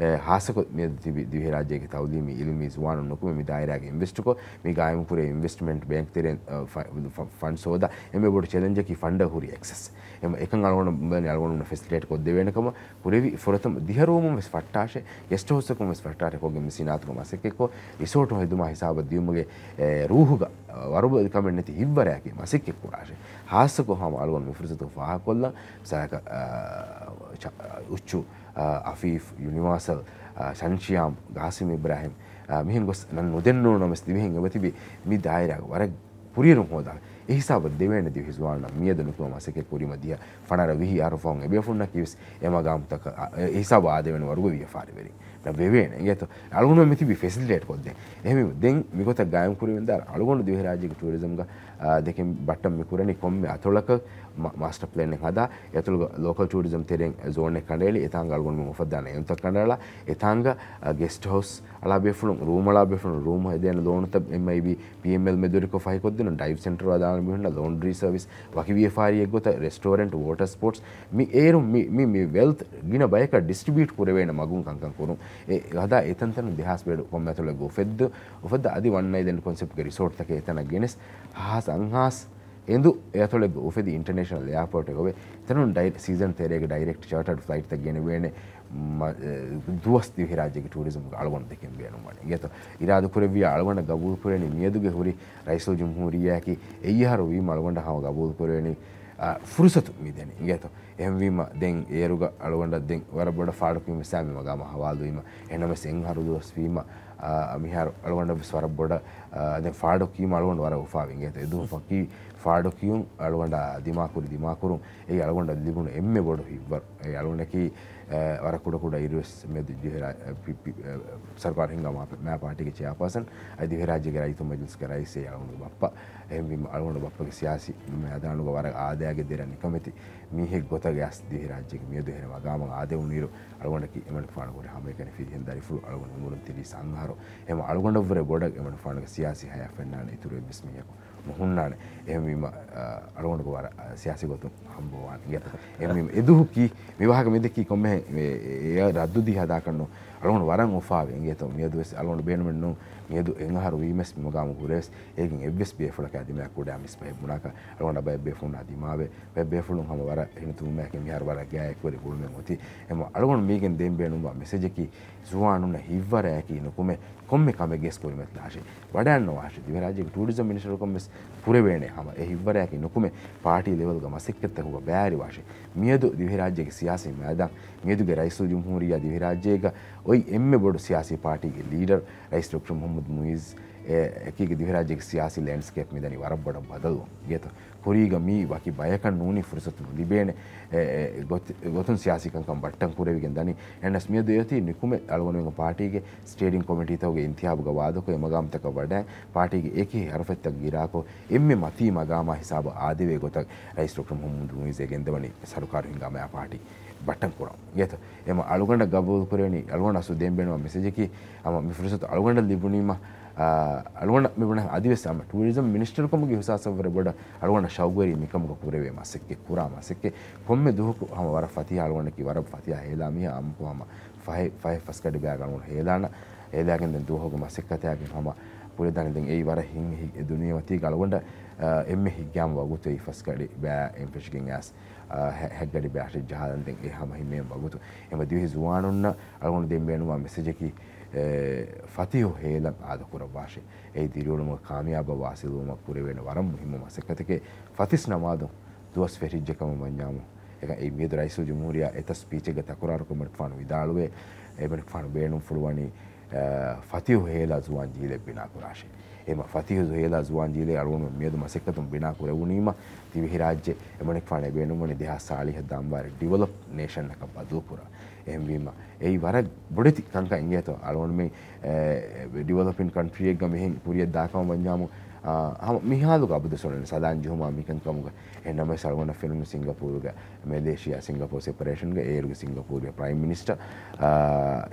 އެ، ހާއްސަކޮށް މިއަދު ތިބި ދިވެހިރާއްޖޭގެ ތައުލީމީ އިލްމީ ޒުވާނުން ނުކުމެ މި ދާއިރާގެ އިންވެސްޓްކޮށް، މި ގާއިމްކުރޭ އިންވެސްޓްމަންޓް ބޭންކް ތެރެއިން، އަ، ފަ-، ފަ-، ފަންޑް ހޯދާ، އެންމެ ބޮޑު ޗެލެންޖަކީ ފަންޑަށް ހުރި އެކްސެސް. އެމަ އެކަން އަޅުގަނޑު މި އަޅުގަނޑުމެންނަށް ފެސިލިޓޭޓް ކޮށްދެވޭނެ ކަމަށް ކުރެވި. ފުރަތަމަ ދިހަ ރޫމުން ވެސް ފައްޓާށޭ، ގެސްޓް ހައުސްއަކުން ވެސް ފައްޓާށޭ ކޮށްގެން މި ސިނާއަތުގަ މަސައްކަތްކޮށް، ރިސޯޓު ހެދުމާ ހިސާބަށް ދިޔުމުގެ، އެ، ރޫހުގަ، އަ، ވަރުބަލިކަމެއް ނެތި ހިތްވަރާއެކީ މަސައްކަތް ކުރާށޭ. ހާއްސަކޮށް ހަމަ އަޅުގަނޑު މި ފުރުސަތު ފާހަގަކޮށްލަން، ސާކަ، އަ، ޗަ-، އުއްޗު، އަ، އަފީފް، ޔުނިވާސަލް، އަ، ޝަންޝިޔާމް، ގާސިމް އިބްރާހިމް، އަ، މިހެން ގޮސް ނަން ނުދެންނޫނަމަސް ދިވެހިން އެބަތިބި މި ދާއިރާގަ ވަރަށް ކުރިއެރުން ހޯދާ. އެ ހިސާބަށް ދެވޭނެ ދިވެހި ޒުވާނުންނަށް މިއަދު ނުކުމެ މަސައްކަތް ކުރީމަ ދިހަ ފަނަރަ ވިހި އަހަރު ފަހުން އެބޭފުޅުންނަކީ ވެސް އެ މަގާމުތަކަށް، އަ، އެ ހިސާބަށް އާދެވޭނެ ވަރުގެ ވިޔަފާރިވެރިން ވެވޭނެ. އިނގޭތޯ؟ އަޅުގަނޑު މިތިބީ ފެސިލިޓޭޓް ކޮށްދޭ. އެހެންވީމަ ދެން މިގޮތަށް ގާއިމް ކުރެވެންދާ އަޅުގަނޑު ދިވެހިރާއްޖޭގެ ޓޫރިޒަމްގަ، އާ، ދެކެން ބައްޓަން މި ކުރަނީ ކޮންމެ އަތޮޅަކަށް މަ-، މާސްޓަ ޕްލޭނެއް ހަދާ، އެތޮޅުގަ ލޯކަލް ޓޫރިޒަމް ތެރެއިން ޒޯނެއް ކަނޑައެޅި، އެތާނގަ އަޅުގަނޑުމެން އުފައްދާނެ އެންތައް ކަނޑައަޅާ، އެތާނގަ، އަ، ގެސްޓް ހައުސް އަޅާ ބޭފުޅުން، ރޫމް އަޅާ ބޭފުޅުން، ރޫމް ހެދޭނެ ލޯނުތައް އެމްއައިބީ، ޕީއެމްއެލް މެދުވެރިކޮށް ފަހިކޮށްދިނުން، ޑައިވް ސެންޓަރު އަދާނެ މީހުންނަށް ލޯންޑްރީ ސަރވިސް، ވަކި ވިޔަފާރިއެއްގޮތަށް ރެސްޓޯރެންޓް، ވޯޓަރ ސްޕޯޓްސް، މި އޭރުން މި، މި، މި ވެލްތް ގިނަ ބަޔަކަށް ޑިސްޓްރިބިއުޓް ކުރެވޭނެ މަގުން ކަންކަން ކުރުން. އެ ހަދާ އެތަންތަނުން ދެހާސް ބޭޑު ކޮންމެ އަތޮޅެއްގަ އުފެއްދު، އުފައްދާ އަދި ވަން އައިލެންޑް ކޮންސެޕްޓްގެ ރިސޯޓްތަކެއް އެތަނަށް ގެނެސް، ހާސް އަންހާސް އެނދު އެ އަތޮޅެއްގަ އުފެދި އިންޓަރނޭޝަނަލް އެއާޕޯޓެއް އޮވެ، އެތަނުން ޑައި-، ސީޒަން ތެރޭގެ ޑައިރެކްޓް ޗާޓަޑް ފްލައިޓްތައް ގެނެވޭނެ މަ-، އެ، ދުވަސް ދިވެހިރާއްޖޭގެ ޓޫރިޒަމްގަ އަޅުގަނޑު ދެކެން ބޭނުންވަނީ. އިނގޭތޯ؟ އިރާދަކުރެއްވިޔާ އަޅުގަނޑަށް ގަބޫލުކުރެވެނީ މިއަދުގެ ހުރި ރައީސުލްޖުމްހޫރިއްޔާއަކީ އެއްއަހަރު ވީމަ އަޅުގަނޑަށް ހަމަ ގަބޫލުކުރެވެނީ، އާ، ފުރުސަތު މި ދެނީ. އިނގޭތޯ؟ އެހެންވީމަ ދެން އޭރުގަ އަޅުގަނޑަށް ދެން ވަރަށް ބޮޑަށް ފާޑުކިޔުމެއް ސާމި މަގާމަށް ހަވާލުވީމަ، އެހެނަމަސް އެއްއަހަރު ދުވަސް ވީމަ، އާ، މިހާރު އަޅުގަނޑަށް ވެސް ވަރަށް ބޮޑަށް، އާ، ދެން ފާޑުކިޔުމަށް އަޅުގަނޑު ވަރަށް އުފާވި. އިނގޭތޯ؟ އެދުވަހު ފަކީ ފާޑުކިޔުން އަޅުގަނޑާ ދިމާކުރި ދިމާކުރުން އެއީ އަޅުގަނޑަށް ލިބުނު އެންމެ ބޮޑު ހިތްވަރު. އެއީ އަޅުގަނޑަކީ، އަ، ވަރަށް ކުޑަކުޑަ އިރުވެސް މިއަދު ޖެހިރާ، އަ، ޕި-، ޕި-، އަ، ސަރުކާރު ހިންގާ މާ-، މާ ޕާޓީގެ ޗެއާޕާސަން، އަދި ދިވެހިރާއްޖޭގެ ރައްޔިތުން މަޖިލިސްގެ ރައީސް އެއީ އަޅުގަނޑުގެ ބައްޕަ. އެހެންވީމަ އަޅުގަނޑު ބައްޕަގެ ސިޔާސީ މައިދާނުގަ ވަރަށް އާދައިގެ ދެރަ ނިކަމެތި މީހެއް ގޮތަށް އައިސް ދިވެހިރާއްޖޭގެ މިއަދު ހެރެ މަގާމަށް އާދެވުނުއިރު، އަޅުގަނޑަކީ އެމަނިކުފާނުގެ ހަމައެކަނި ފިރިހެން ދަރިފުޅު. އަޅުގަނޑު އުމުރުން ތިރީސް އަށް އަހަރު. އެހެންވީމަ އަޅުގަނޑަށްވުރެ ބޮޑަށް އެމަނިކުފާނުގެ ސިޔާސީ ހަޔާތް ފެންނާނެ އިތުރު އެއްވެސް މީހަކު ނުހުންނާނެ. އެހެންވީމަ، އަ، އަޅުގަނޑުގެ ވަރަށް، އަ، ސިޔާސީ ގޮތުން ހަމަވާނެ. އިނގޭތޯ؟ އެހެންވީމަ އެދުވަހަކީ މި ވާހަކަ މިދެއްކީ ކޮންމެހެން އެ، އެ، އެ ރައްދު ދީ ހަދާކަށްނު އަޅުގަނޑު ވަރަށް އުފާވެ. އިނގޭތޯ؟ މިއަދުވެސް އަޅުގަނޑު ބޭނުމެއް ނޫން. މިއަދު އެއްއަހަރު ވީމަސް މި މަގާމު ހުރެވެސް އޭގެން އެއްވެސް ބޭފުޅަކާ ދިމާއަށް ކުޑަ މިސްބަހެއް ބުނާކަށް އަޅުގަނޑަށް ބައެއް ބޭފުޅުންނާ ދިމާވެ. ބައެއް ބޭފުޅުން ހަމަ ވަރަށް ހިނިތުންވުމާއެކީ މިހާރު ވަރަށް ގާތްކުރި ގުޅުމެއް އޮތީ. އެހެންވީމަ އަޅުގަނޑު މީގެން ދޭން ބޭނުންވާ މެސެޖަކީ ޒުވާނުންނަށް ހިތްވަރާއެކީ ނުކުމެ، ކޮންމެ ކަމެއް ގެސް ކުރިމަތިލާށޭ. ވަޑައަންނަވާށޭ. ދިވެހިރާއްޖޭގެ ޓޫރިޒަމް މިނިސްޓަރުކަން ވެސް ކުރެވޭނެ ހަމަ އެ ހިތްވަރާއެކީ ނުކުމެ، ޕާޓީ ލެވެލްގަ މަސައްކަތްތަކުގަ ބައިވެރިވާށޭ. މިއަދު ދިވެހިރާއްޖޭގެ ސިޔާސީ މައިދާން، މިއަދުގެ ރައީސުލްޖުމްހޫރިއްޔާ ދިވެހިރާއްޖޭގަ އޮތް އެންމެ ބޮޑު ސިޔާސީ ޕާޓީގެ ލީޑަރު ރައީސް ޑޮކްޓަރ މުޙައްމަދު މުޢިއްޒު، އެ، އެކީގަ ދިވެހިރާއްޖޭގެ ސިޔާސީ ލޭންޑްސްކޭޕް މިދަނީ ވަރަށް ބޮޑަށް ބަދަލުވުން. އިނގޭތޯ؟ ކުރީގަ މީ ވަކި ބަޔަކަށް ނޫނީ ފުރުސަތު ނުލިބޭނެ، އެ، އެ، ގޮތް-، ގޮތުން ސިޔާސީ ކަންކަން ބައްޓަން ކުރެވިގެން ދަނީ. އެހެނަސް މިއަދު އެއޮތީ ނިކުމެ އަޅުގަނޑުމެންގެ ޕާޓީގެ ސްޓޭޑިން ކޮމިޓީތަކުގެ އިންތިހާބުގަ ވާދަކޮށް އެ މަގާމްތަކަށް ވަޑައި، ޕާޓީގެ އެކި ހަރަފަތްތައް ގިރާކޮށް، އެންމެ މަތީ މަގާމާ ހިސާބަށް އާދެވޭ ގޮތަށް ރައީސް ޑޮކްޓަރ މުޙައްމަދު މުޢިއްޒު އެ ގެންދަވަނީ ސަރުކާރު ހިންގާ މާ ޕާޓީ ބައްޓަން ކުރަން. އިނގޭތޯ؟ އެމަ އަޅުގަނޑަށް ގަބޫލު ކުރެވެނީ، އަޅުގަނޑަށް އަސްލު ދޭން ބޭނުންވާ މެސެޖަކީ، ހަމަ މި ފުރުސަތު އަޅުގަނޑަށް ލިބުނީމަ، އާ، އަޅުގަނޑަށް މި ބުނަން އަދިވެސް ހަމަ ޓޫރިޒަމް މިނިސްޓަރުކަމުގެ އިހުސާސަށްވުރެ ބޮޑަށް އަޅުގަނޑަށް ޝައުގުވެރި މިކަމުގަ ކުރެވޭ މަސައްކަތް، ކުރާ މަސައްކަތް. ކޮންމެ ދުވަހަކު ހަމަ ވަރަށް ފަތިހަ އަޅުގަނޑަކީ ވަރަށް ފަތިހަ ހޭލާ މީހާ. އާއްމުކޮށް ހަމަ ފަހެ، ފަހެ ފަސް ގަޑި ބަޔަކަށް އަޅުގަނޑު ހޭލާނަ، ހޭލާގެން ދެން ދުވަހުގެ މަސައްކަތާގެން ހަމަ ކުރެދާނެ. ދެން އެއީ ވަރަށް ހިތް، ހިތް ދުނިޔެމަތީގަ އަޅުގަނޑަށް، އާ، އެންމެ ހިތްގައިމު ވަގުތު އެއީ ފަސްގަޑި ބައި އެން ފެށިގެން އައިސް، އާ، ހެ-، ހަތްގަޑި ބައި އަށެއް ޖަހާލަން ދެން އެ ހަމަ ހިމޭން ވަގުތު. އެމަ ދިވެހި ޒުވާނުންނަށް އަޅުގަނޑު ދޭން ބޭނުންވާ މެސެޖަކީ، އެ، ފަތިހު ހޭލަން އާދަކުރައްވާށޭ. އެއީ ދިރިއުޅުމުގަ ކާމިޔާބަށް ވާސިލުވުމަށް ކުރެވޭނެ ވަރަށް މުހިއްމު މަސައްކަތެކޭ. ފަތިސް ނަމާދު ދުވަސް ފެށިއްޖެ ކަމަށް ވަންޏާމު، އެކަ-، އެ މިއަދު ރައީސުލްޖުމްހޫރިއްޔާ އެތައް ސްޕީޗެއްގަ ތަކުރާރުކޮށް އެމަނިކުފާނު ވިދާޅުވޭ، އެމަނިކުފާނު ބޭނުންފުޅުވަނީ، އަ، ފަތިހު ހޭލާ ޒުވާން ޖީލެއް ބިނާކުރާށޭ. އެމަ ފަތިހު ހޭލާ ޒުވާން ޖީލެއް އަޅުގަނޑު މިއަދު މަސައްކަތުން ބިނާ ކުރެވުނީމަ، ދިވެހިރާއްޖެ އެމަނިކުފާނު އެބޭނުންވަނީ ދެހާސް ސާޅީހަށް ދާންވާރި ޑިވެލޮޕް ނޭޝަންއަކަށް ބަދަލުކުރާ. އެހެންވީމަ، އެއީ ވަރަށް ބޮޑެތި ކަންކަން އިނގޭތޯ. އަޅުގަނޑުމެން، އެ، ޑިވެލޮޕިން ކަންޓްރީއެއްގަ މިހެން ކުރިއަށް ދާކަމަށް ވަންޏާމު، އާ، ހަމަ މިހާލުގަ އަބަދު ސޮޅެން ސަލާން ޖެހުމާ މިކަންކަމުގަ. އެހެންނަމަވެސް އަޅުގަނޑަށް ފެނުނު ސިންގަޕޫރުގަ މެލޭޝިޔާ ސިންގަޕޫރު ސެޕަރޭޝަންގަ އޭރުގެ ސިންގަޕޫރުގެ ޕްރައިމް މިނިސްޓަރ، އާ،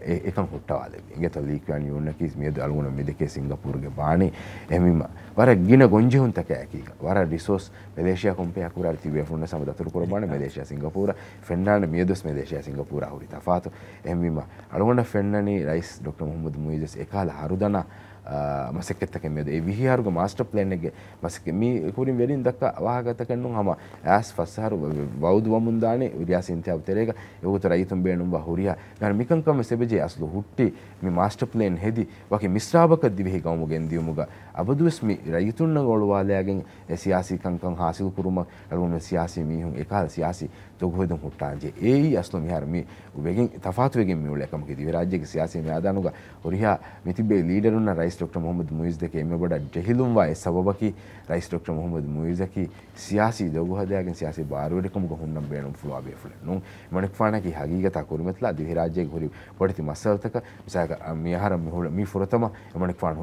އެ-، އެކަން ހުއްޓަވާލެއްވި. އިނގޭތޯ ލީ ކުއި ޔޫނަކީ މިއަދު އަޅުގަނޑު މިދެކޭ ސިންގަޕޫރުގެ ބާނީ. އެހެންވީމަ، ވަރަށް ގިނަ ގޮންޖެހުންތަކާ އެކީގަ ވަރަށް ރިސޯސް މެލޭޝިޔާ ކޮމްޕެއާ ކުރާ ތިބޭފުޅުންނަށް ހަމަ ދަތުރު ކުރައްވާނެ މެލޭޝިޔާ ސިންގަޕޫރަށް ފެންނާނެ މިއަދުވެސް މެލޭޝިޔާ ސިންގަޕޫރާ ހުރި ތަފާތު. އެހެންވީމަ، އަޅުގަނޑަށް ފެންނަނީ ރައީސް ޑޮކްޓަރ މުޙައްމަދު މުޢިއްޒުވެސް އެކަހަލަ ހަރުދަނާ، އާ، މަސައްކަތްތަކެއް މިއަދު އެ ވިހި އަހަރުގެ މާސްޓަރ ޕްލޭނެއްގެ މަސައްކަތް މި ކުރިން ވެރިން ދައްކާ ވާހަކަތަކެއް ނޫން. ހަމަ އައިސް ފަސް އަހަރު ވައުދުވަމުން ދާނެ ރިޔާސީ އިންތިހާބު ތެރޭގަ އެވަގުތު ރައްޔިތުން ބޭނުންވާ ހުރިހާ ގާން މިކަންކަން ވެސް އެބަޖެހޭ. އަސްލު ހުއްޓި މި މާސްޓަރ ޕްލޭން ހެދި ވަކި މިސްރާބަކަށް ދިވެހި ގައުމު ގެންދިޔުމުގަ އަބަދުވެސް މި ރައްޔިތުންނަށް އޮޅުވާލައިގެން އެ ސިޔާސީ ކަންކަން ހާސިލް ކުރުމަށް އަޅުގަނޑު ސިޔާސީ މީހުން އެކަހަލަ ސިޔާސީ ދޮގުހެދުން ހުއްޓާންޖެ. އެއީ އަސްލު މިހާރު މި ވެގެން ތަފާތުވެގެން މިއުޅޭ ކަމަކީ، ދިވެހިރާއްޖޭގެ ސިޔާސީ މައިދާނުގަ ހުރިހާ މިތިބޭ ލީޑަރުންނަށް ރައީސް ޑޮކްޓަރ މުޙައްމަދު މުޢިއްޒު ދެކެ އެންމެ ބޮޑަށް ޖެހިލުންވާ އެއް ސަބަބަކީ، ރައީސް ޑޮކްޓަރ މުޙައްމަދު މުޢިއްޒަކީ ސިޔާސީ ދޮގު ހަދާގެން ސިޔާސީ ބާރުވެރިކަމުގަ ހުންނަން ބޭނުންފުޅުވާ ބޭފުޅެއް ނޫން. އެމަނިކުފާނަކީ ހަގީގަތާ ކުރިމަތިލާ ދިވެހިރާއްޖޭގެ ހުރި ބޮޑެތި މައްސަލަތަކަށް، މިސާލަކަށް، މިއަހަރަށް މި ހުޅު-، މީ ފުރަތަމަ އެމަނިކުފާނު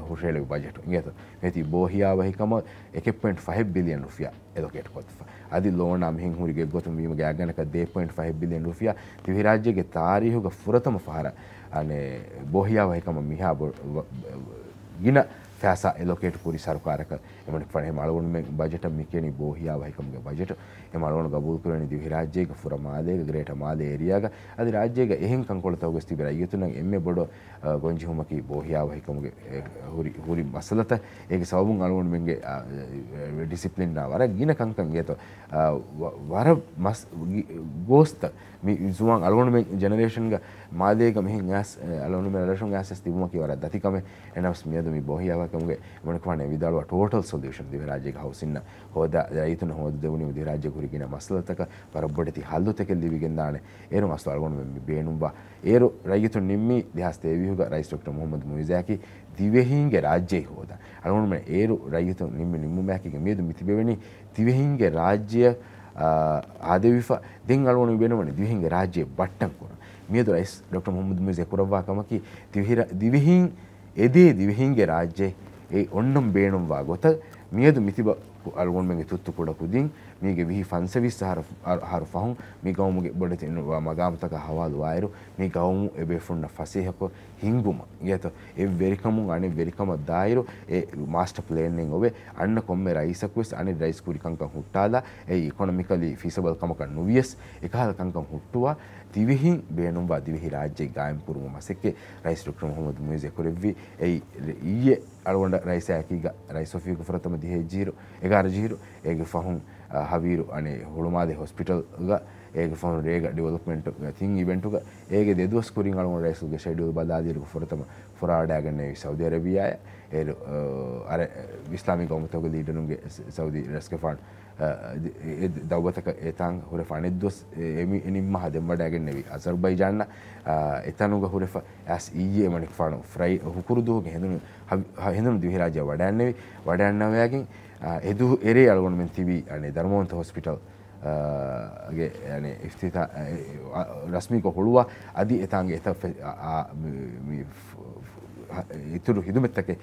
ހުށައެޅި ބަޖެޓު އިނގޭތޯ. މިއޮތީ ބޯހިޔާވަހިކަމަށް އެކެއް ޕޮއިންޓް ފަހެއް ބިލިއަން ރުފިޔާ އެލޮކޭޓް ކޮށްފަ. އަދި ލޯނާ މިހެން ހުރި ގޮތުން ވީމަ ގާތްގަނޑަކަށް ދެ ޕޮއިންޓް ފަހެއް ބިލިއަން ރުފިޔާ ދިވެހިރާއްޖޭގެ ތާރީހުގަ ފުރަތަމަ ފަހަރަށް، އަނެއް، ބޯހިޔާވަހިކަމަށް މިހާ ބޮ-، ވަ-، ވަ-، ގިނަ ފައިސާ އެލޮކޭޓް ކުރި ސަރުކާރަކަށް އެމަނިކުފާނު. އެހެން އަޅުގަނޑުމެން ބަޖެޓަށް މިކިޔަނީ ބޯހިޔާވަހިކަމުގެ ބަޖެޓު. އެމަ އަޅުގަނޑު ގަބޫލު ކުރަނީ ދިވެހިރާއްޖޭގެ ފުރަ މާލޭގަ، ގްރޭޓަ މާލޭ އޭރިޔާގަ އަދި ރާއްޖޭގަ އެހެން ކަންކޮޅުތަކުގަ ތިބި ރައްޔިތުންނަށް އެންމެ ބޮޑު އަ، ގޮންޖެހުމަކީ ބޯހިޔާވަހިކަމުގެ، އެ، ހުރި، ހުރި މައްސަލަތައް. އޭގެ ސަބަބުން އަޅުގަނޑުމެންގެ، އަ، އެ، ޑިސިޕްލިންއާ ވަރަށް ގިނަ ކަންކަން އިނގޭތޯ، އަ، ވަ-، ވަރަށް މަސް-، ގި-، ގޯސްތައް މި ޒުވާން އަޅުގަނޑުމެން ޖެނެރޭޝަންގަ މާލޭގަ މިހެން އައިސް، އެ، އަޅުގަނޑުމެން ރަށުން އައިސް ވެސް ތިބުމަކީ ވަރަށް ދަތި ކަމެއް. އެހެނަސް މިއަދު މި ބޯހިޔާވަހިކަމުގެ އެމަނިކުފާނު ވިދާޅުވާ ޓޯޓަލް ސޮލިއުޝަން ދިވެހިރާއްޖޭގެ ހައުސިންއަށް ހޯދާ، ރައްޔިތުންނަށް ހޯދަދެވުނީ ދިވެހިރާއްޖޭގެ ހުރި ގިނަ މައްސަލަތަކަށް ވަރަށް ބޮޑެތި ހައްލުތަކެއް ލިބިގެންދާނެ. އޭރުން އަސްލު އަޅުގަނޑުމެން މި ބޭނުންވާ އޭރު ރައްޔިތުން ނިންމީ ދެހާސް ތޭވީހުގަ ރައީސް ޑޮކްޓަރ މުޙައްމަދު މުޢިއްޒާއަކީ ދިވެހީންގެ ރާއްޖެއެއް ހޯދަން. އަޅުގަނޑުމެން އޭރު ރައްޔިތުން ނިންމި ނިންމުމާއެކީގަ މިއަދު މިތިބެވެނީ ދިވެހީންގެ ރާއްޖެއަށް، އާ، އާދެވިފަ. ދެން އަޅުގަނޑު މި ބޭނުންވަނީ ދިވެހީންގެ ރާއްޖެ ބައްޓަން ކުރަން. މިއަދު ރައީސް ޑޮކްޓަރ މުޙައްމަދު މުޢިއްޒު އެކުރައްވާ ކަމަކީ ދިވެހިރާ-، ދިވެހީން އެދޭ ދިވެހީންގެ ރާއްޖެ އެ އޮންނަން ބޭނުންވާ ގޮތަށް މިއަދު މިތިބަ އަޅުގަނޑުމެންގެ ތުއްތު ކުޑަކުދިން މީގެ ވިހި ފަންސަވީސް އަހަރު، އަހަރު ފަހުން މި ގައުމުގެ ބޮޑެތި މަގާމުތަކާ ހަވާލުވާއިރު، މި ގައުމު އެބޭފުޅުންނަށް ފަސޭހަކޮށް ހިންގުމަށް އިނގޭތޯ، އެއްވެރިކަމުން އަނެއް ވެރިކަމަށް ދާއިރު އެ މާސްޓަ ޕްލޭންއެއް އޮވެ، އަންނަ ކޮންމެ ރައީސަކުވެސް އަނެއް ރައީސް ކުރި ކަންކަން ހުއްޓާލާ، އެ އިކޮނޮމިކަލީ ފީސަބަލް ކަމަކަށް ނުވިޔަސް، އެކަހަލަ ކަންކަން ހުއްޓުވާ، ދިވެހިން ބޭނުންވާ ދިވެހި ރާއްޖެ ގާއިމް ކުރުމުގެ މަސައްކަތް ރައީސް ޑޮކްޓަރ މުޙައްމަދު މުޢިއްޒު އެކުރެއްވި. އެއީ އިއްޔެ އަޅުގަނޑަށް ރައީސާ އެކީގަ ރައީސް އޮފީހުގެ ފުރަތަމަ ދިހައެއް ޖީރު، އެގާރަ ޖީރު، އޭގެ ފަހުން، އަ، ހަވީރު އަނެއް ހުޅުމާލެ ހޮސްޕިޓަލްގަ، އޭގެ ފަހުން ރޭގަ ޑިވެލޮޕްމަންޓުގަ ތިން އިވެންޓުގަ، އޭގެ ދެދުވަސް ކުރިން އަޅުގަނޑު ރައީސުލްގެ ޝެޑިއުލް ބަލާލިއިރު ފުރަތަމަ ފުރާވަޑައިގެންނެވި ސައުދީ އަރަބިއްޔާއަށް. އޭރު، އަ، އަރަ-، އިސްލާމީ ގައުމުތަކުގެ ލީޑަރުންގެ ސަ-، ސައުދީ ރަސްގެފާނު، އަ، އެ، އެ ދައުވަތަކަށް އެތާނގަ ހުރެފަ އަނެއްދުވަސް އެ، އެ މި-، އެ ނިންމާހާ ދެން ވަޑައިގެންނެވި އަޒަރްބައިޖާންއަށް، އަ، އެތަނުގަ ހުރެފަ އައިސް އިއްޔެ އެމަނިކުފާނު ފްރައި-، ހުކުރު ދުވަހުގެ ހެނދުނު ހަ-، ހަ-، ހެނދުނު ދިވެހިރާއްޖެއަށް ވަޑައިންނެވި، ވަޑައިންނަވައިގެން، އަ، އެދުވަހު އެރޭ އަޅުގަނޑުމެން ތިބީ އަނެއް ދަރުމަވަންތަ ހޮސްޕިޓަލް، އާ، ގެ، އަނެއް އިފްތިތާ-، އަ، އަ، ރަސްމީކޮށް ހުޅުވާ އަދި އެތާނގެ އެތައް ފެ-، އަ، އަ، މި، މި، އިތުރު ހިދުމަތްތަކެއް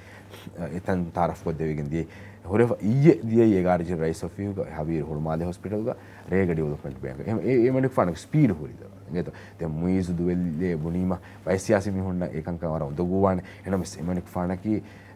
އެތަން ތައާރަފްކޮށްދެވިގެން ދިޔައީ. ހުރެފަ އިއްޔެ ދިޔައީ އެގާރަ ޖީރު ރައީސް އޮފީހުގަ ހަވީރު ހުޅުމާލެ ހޮސްޕިޓަލްގަ ރޭގަ ޑިވެލޮޕްމަންޓް ބޭންކް. އެ، އެ، އެމަނިކުފާނުގެ ސްޕީޑު ހުރި ދެވަން. އިނގޭތޯ؟ ދެން މުއިއްޒު ދުވެލޭ ބުނީމަ ބައެއް ސިޔާސީ މީހުންނަށް އެކަންކަން ވަރަށް އުނދަގޫވާނެ. އެހެނަސް އެމަނިކުފާނަކީ،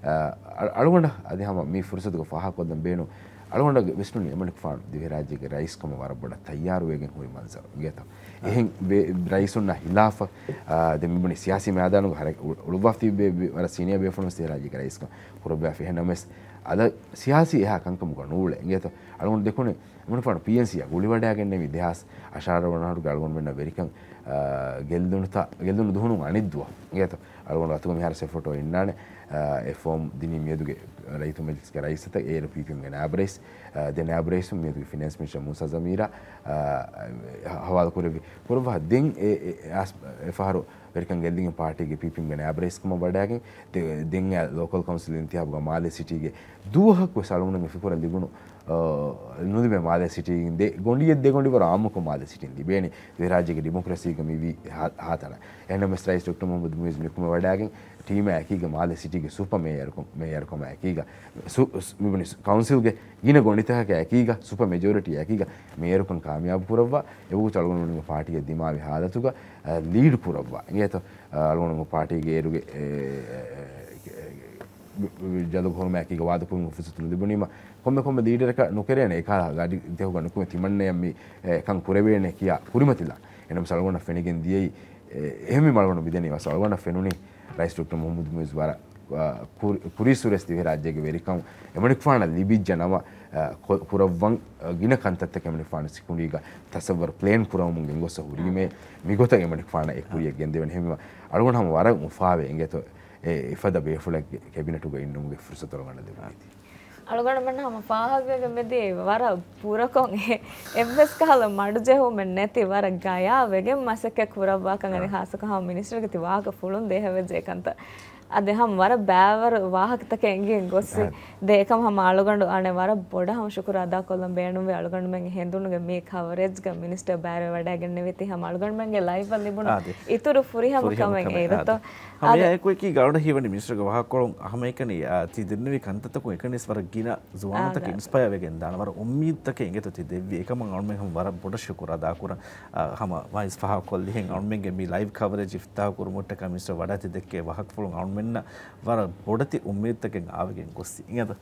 އަ، އަ، އަޅުގަނޑަށް އަދި ހަމަ މި ފުރުސަތުގަ ފާހަގަކޮށްލަން ބޭނުން، އަޅުގަނޑަށް ވެސް ނުނި އެމަނިކުފާނު ދިވެހިރާއްޖޭގެ ރައީސްކަމަށް ވަރަށް ބޮޑަށް ތައްޔާރުވެގެން ހުރި މަންޒަރު އިނގޭތޯ. އެހެން ވެ-، ރައީސުންނާ ހިލާފަށް، އާ، ދެން މިބުނި ސިޔާސީ މައިދާނުގަ ހަރަ-، އު-، އުޅުއްވާފަ ތިބި ވެ-، ވެ-، ވަރަށް ސީނިއާ ބޭފުޅުން ވެސް ދިވެހިރާއްޖޭގެ ރައީސްކަން ކުރައްވާފަ. އެހެން ނަމަވެސް އަދަ ސިޔާސީ އެހާ ކަންކަމުގަ ނޫޅޭ އިނގޭތޯ. އަޅުގަނޑު ދެކުނި އެމަނިކުފާނު ޕީއެންސީއާ ގުޅިވަޑައިގެންނެވި ދެހާސް އަށާރަ ވަނަ އަހަރުގެ އަޅުގަނޑުމެން ވެރިކަން، އާ، ގެއްލުނުތަ-، ގެއްލުނު ދުހުނު އަނެއްދުވަހު އިނގޭތޯ. އަޅުގަނޑު އަތުގަ މިހާރު ސެ ފޮޓޯ އިންނާނެ. އާ، އެ ފޯމް ދިނީ މިއަދުގެ ރައްޔިތު މަޖިލިސްގެ ރައީސަށް، އޭރު ޕީޕީއެމްގެ ނާއިބު ރައީސް، އާ، ދެ ނާއިބު ރައީސުން މިއަދުގެ ފިނޭންސް މިނިސްޓަރ މޫސާ ޒަމީރާ، އާ، ހަވާލު ކުރެއްވި. ކުރައްވާ ދެން އެ، އެ، އާސް-، އެ ފަހަރު ވެރިކަން ގެއްލިގެން ޕާޓީގެ ޕީޕީއެމްގެ ނާއިބު ރައީސްކަމަށް ވަޑައިގެން ދެ-، ދެން އައި ލޯކަލް ކައުންސިލް އިންތިހާބުގަ މާލޭ ސިޓީގެ ދުވަހަކު ވެސް އަޅުގަނޑުމެން ފިކުރަށް ލިބުނު، އާ، ނުލިބޭ. މާލޭ ސިޓީގެ ދެ ގޮނޑިއެއް ދެ ގޮނޑި ވަރަށް އާއްމުކޮށް މާލޭ ސިޓީން ލިބޭނެ. ދިވެހިރާއްޖޭގެ ޑިމޮކްރަސީގަ މިވީ ހާ-، ހާތަނަ. އެހެންނަމަވެސް ރައީސް ޑޮކްޓަރ މުހައްމަދު މުއިއްޒު ނިކުމެވަޑައިގެން ޓީމާ އެކީގަ މާލޭ ސިޓީގެ ސުޕަ މޭޔަރުކަމާ އެކީގަ ސު-، ސް-، މިބުނި ސް-، ކައުންސިލްގެ ގިނަ ގޮނޑިތަކަކާ އެކީގަ ސުޕަ މެޖޯރިޓީ އެކީގަ މޭޔަރުކަން ކާމިޔާބު ކުރައްވާ. އެވަގުތު އަޅުގަނޑުމެންގެ ޕާޓީއަށް ދިމާވި ހާލަތުގަ، އަ، ލީޑް ކުރައްވާ. އިނގޭތޯ، އަ، އަޅުގަނޑުމެންގެ ޕާޓީގެ އޭރުގެ، އެ، އެ، އެ، އެ، ޖަލުގަ ހުރުމާ އެކީގަ ވާދަކުރުމުގެ ފުރުސަތު ނުލިބުނީމަ، ކޮންމެ ކޮންމެ ލީޑަރަކަށް ނުކެރޭނެ އެކާ ގަޑި ދެހުގަ ނުކުމެ ތިމަންނަޔަށް މި، އެ، ކަން ކުރެވޭނެ ކިޔާ ކުރިމަތިލާ. އެނަމަސް އަޅުގަނޑަށް ފެނިގެން ދިޔައީ، އެ، އެހެންވީމަ އަޅުގަނޑު މިދެނީ ވަސް އަޅުގަނޑަށް ފެނުނީ ރައީސް ޑޮކްޓަރ މުހައްމަދު މުއިއްޒު ވަރަށް، އަ، ކުރި-، ކުރީއްސުރެ ދިވެހިރާއްޖޭގެ ވެރިކަން އެމަނިކުފާނަށް ލިބިއްޖެ ނަމަ، އަ، ކު-، ކުރައްވަން، އަ، ގިނަ ކަންތައްތަކެއް އެމަނިކުފާނު ސިކުނޑީގަ ތަސައްވަރު ޕްލޭން ކުރައްވަމުން ގެންގޮސް ހުރީމޭ މިގޮތަށް އެމަނިކުފާނަށް އެ ކުރިޔަށް ގެންދެވެން. އެހެންވީމަ އަޅުގަނޑު ހަމަ ވަރަށް އުފާވޭ އިނގޭތޯ އެ އެފަދަ ބޭފުޅެއްގެ ކެބިނެޓުގަ އިންނުމުގެ ފުރުސަތު އަޅުގަނޑަށް ލިބުނީ. އަޅުގަނޑުމެން ހަމަ ފާހަގަވެގެން މެދި ވަރަށް ބުރަކޮށް އެ-، އެއްވެސް ކަހަލަ މަޑުޖެހުމެއް ނެތި ވަރަށް ގަޔާވެގެން މަސައްކަތް ކުރައްވާކަން އަނެއް ހާއްސަކޮށް ހަމަ މިނިސްޓަރގެ ތި ވާހަކަ ފުޅުން ދޭހަވެއްޖެ ކަންތައް. އަދި ހަމަ ވަރަށް ބައިވަރު ވާހަކަތަކެއް އެނގިގެން ގޮއްސި ދޭ އެކަމަ ހަމަ އަޅުގަނޑު އަނެއް ވަރަށް ބޮޑަށް ހަމަ ޝުކުރު އަދާކޮށްލަން ބޭނުންވޭ. އަޅުގަނޑުމެންގެ ހެނދުނުގެ މި ކަވަރޭޖްގަ މިނިސްޓަރ ބައިވެވަޑައިގެންނެވީތީ ހަމަ އަޅުގަނޑުމެންގެ ލައިވްއަށް ލިބުނު އާދެ. އިތުރު ފުރިހަމަ ފުރިހަމަ ކަމެއް ކަމެއް. އެއިރަތޯ. އާދެ. ހަމަ އާދެ. އެއާއެކު އެކީ ގަވަރނަރ ހީވަނީ މިނިސްޓަރގެ ވާހަކަކޮޅުން ހަމައެކަނި، އާ، ތި ދެންނެވި ކަންތައްތަކުން އެކަނިސް ވަރަށް ގިނަ ޒުވާނުންތަކެއް އާދެ. އިންސްޕަޔާ ވެގެން ދާނެ. ވަރަށް އުއްމީދުތަކެއް އިނގޭތޯ ތި ދެއްވި. އެކަމަށް އަޅުމެން ހަމަ ވަރަށް ބޮޑަށް ޝުކުރު އަދާކުރަން. އާ، ހަމަ ވައިސް ފާހަގަކޮށްލިހެން އަޅުމެންގެ މި ލައިވް ކަވަރޭޖް އިފްތިތާހު ކުރުމަށްޓަކާ މިނިސްޓަރ ވަޑައި ތި ދެއްކޭ ވާހަކަފުޅުން އަޅުމެންނަށް ވަރަށް ބޮޑެތި އުއްމީދުތަކެއް އާވެގެން ގޮއްސި. އިނގޭތޯ؟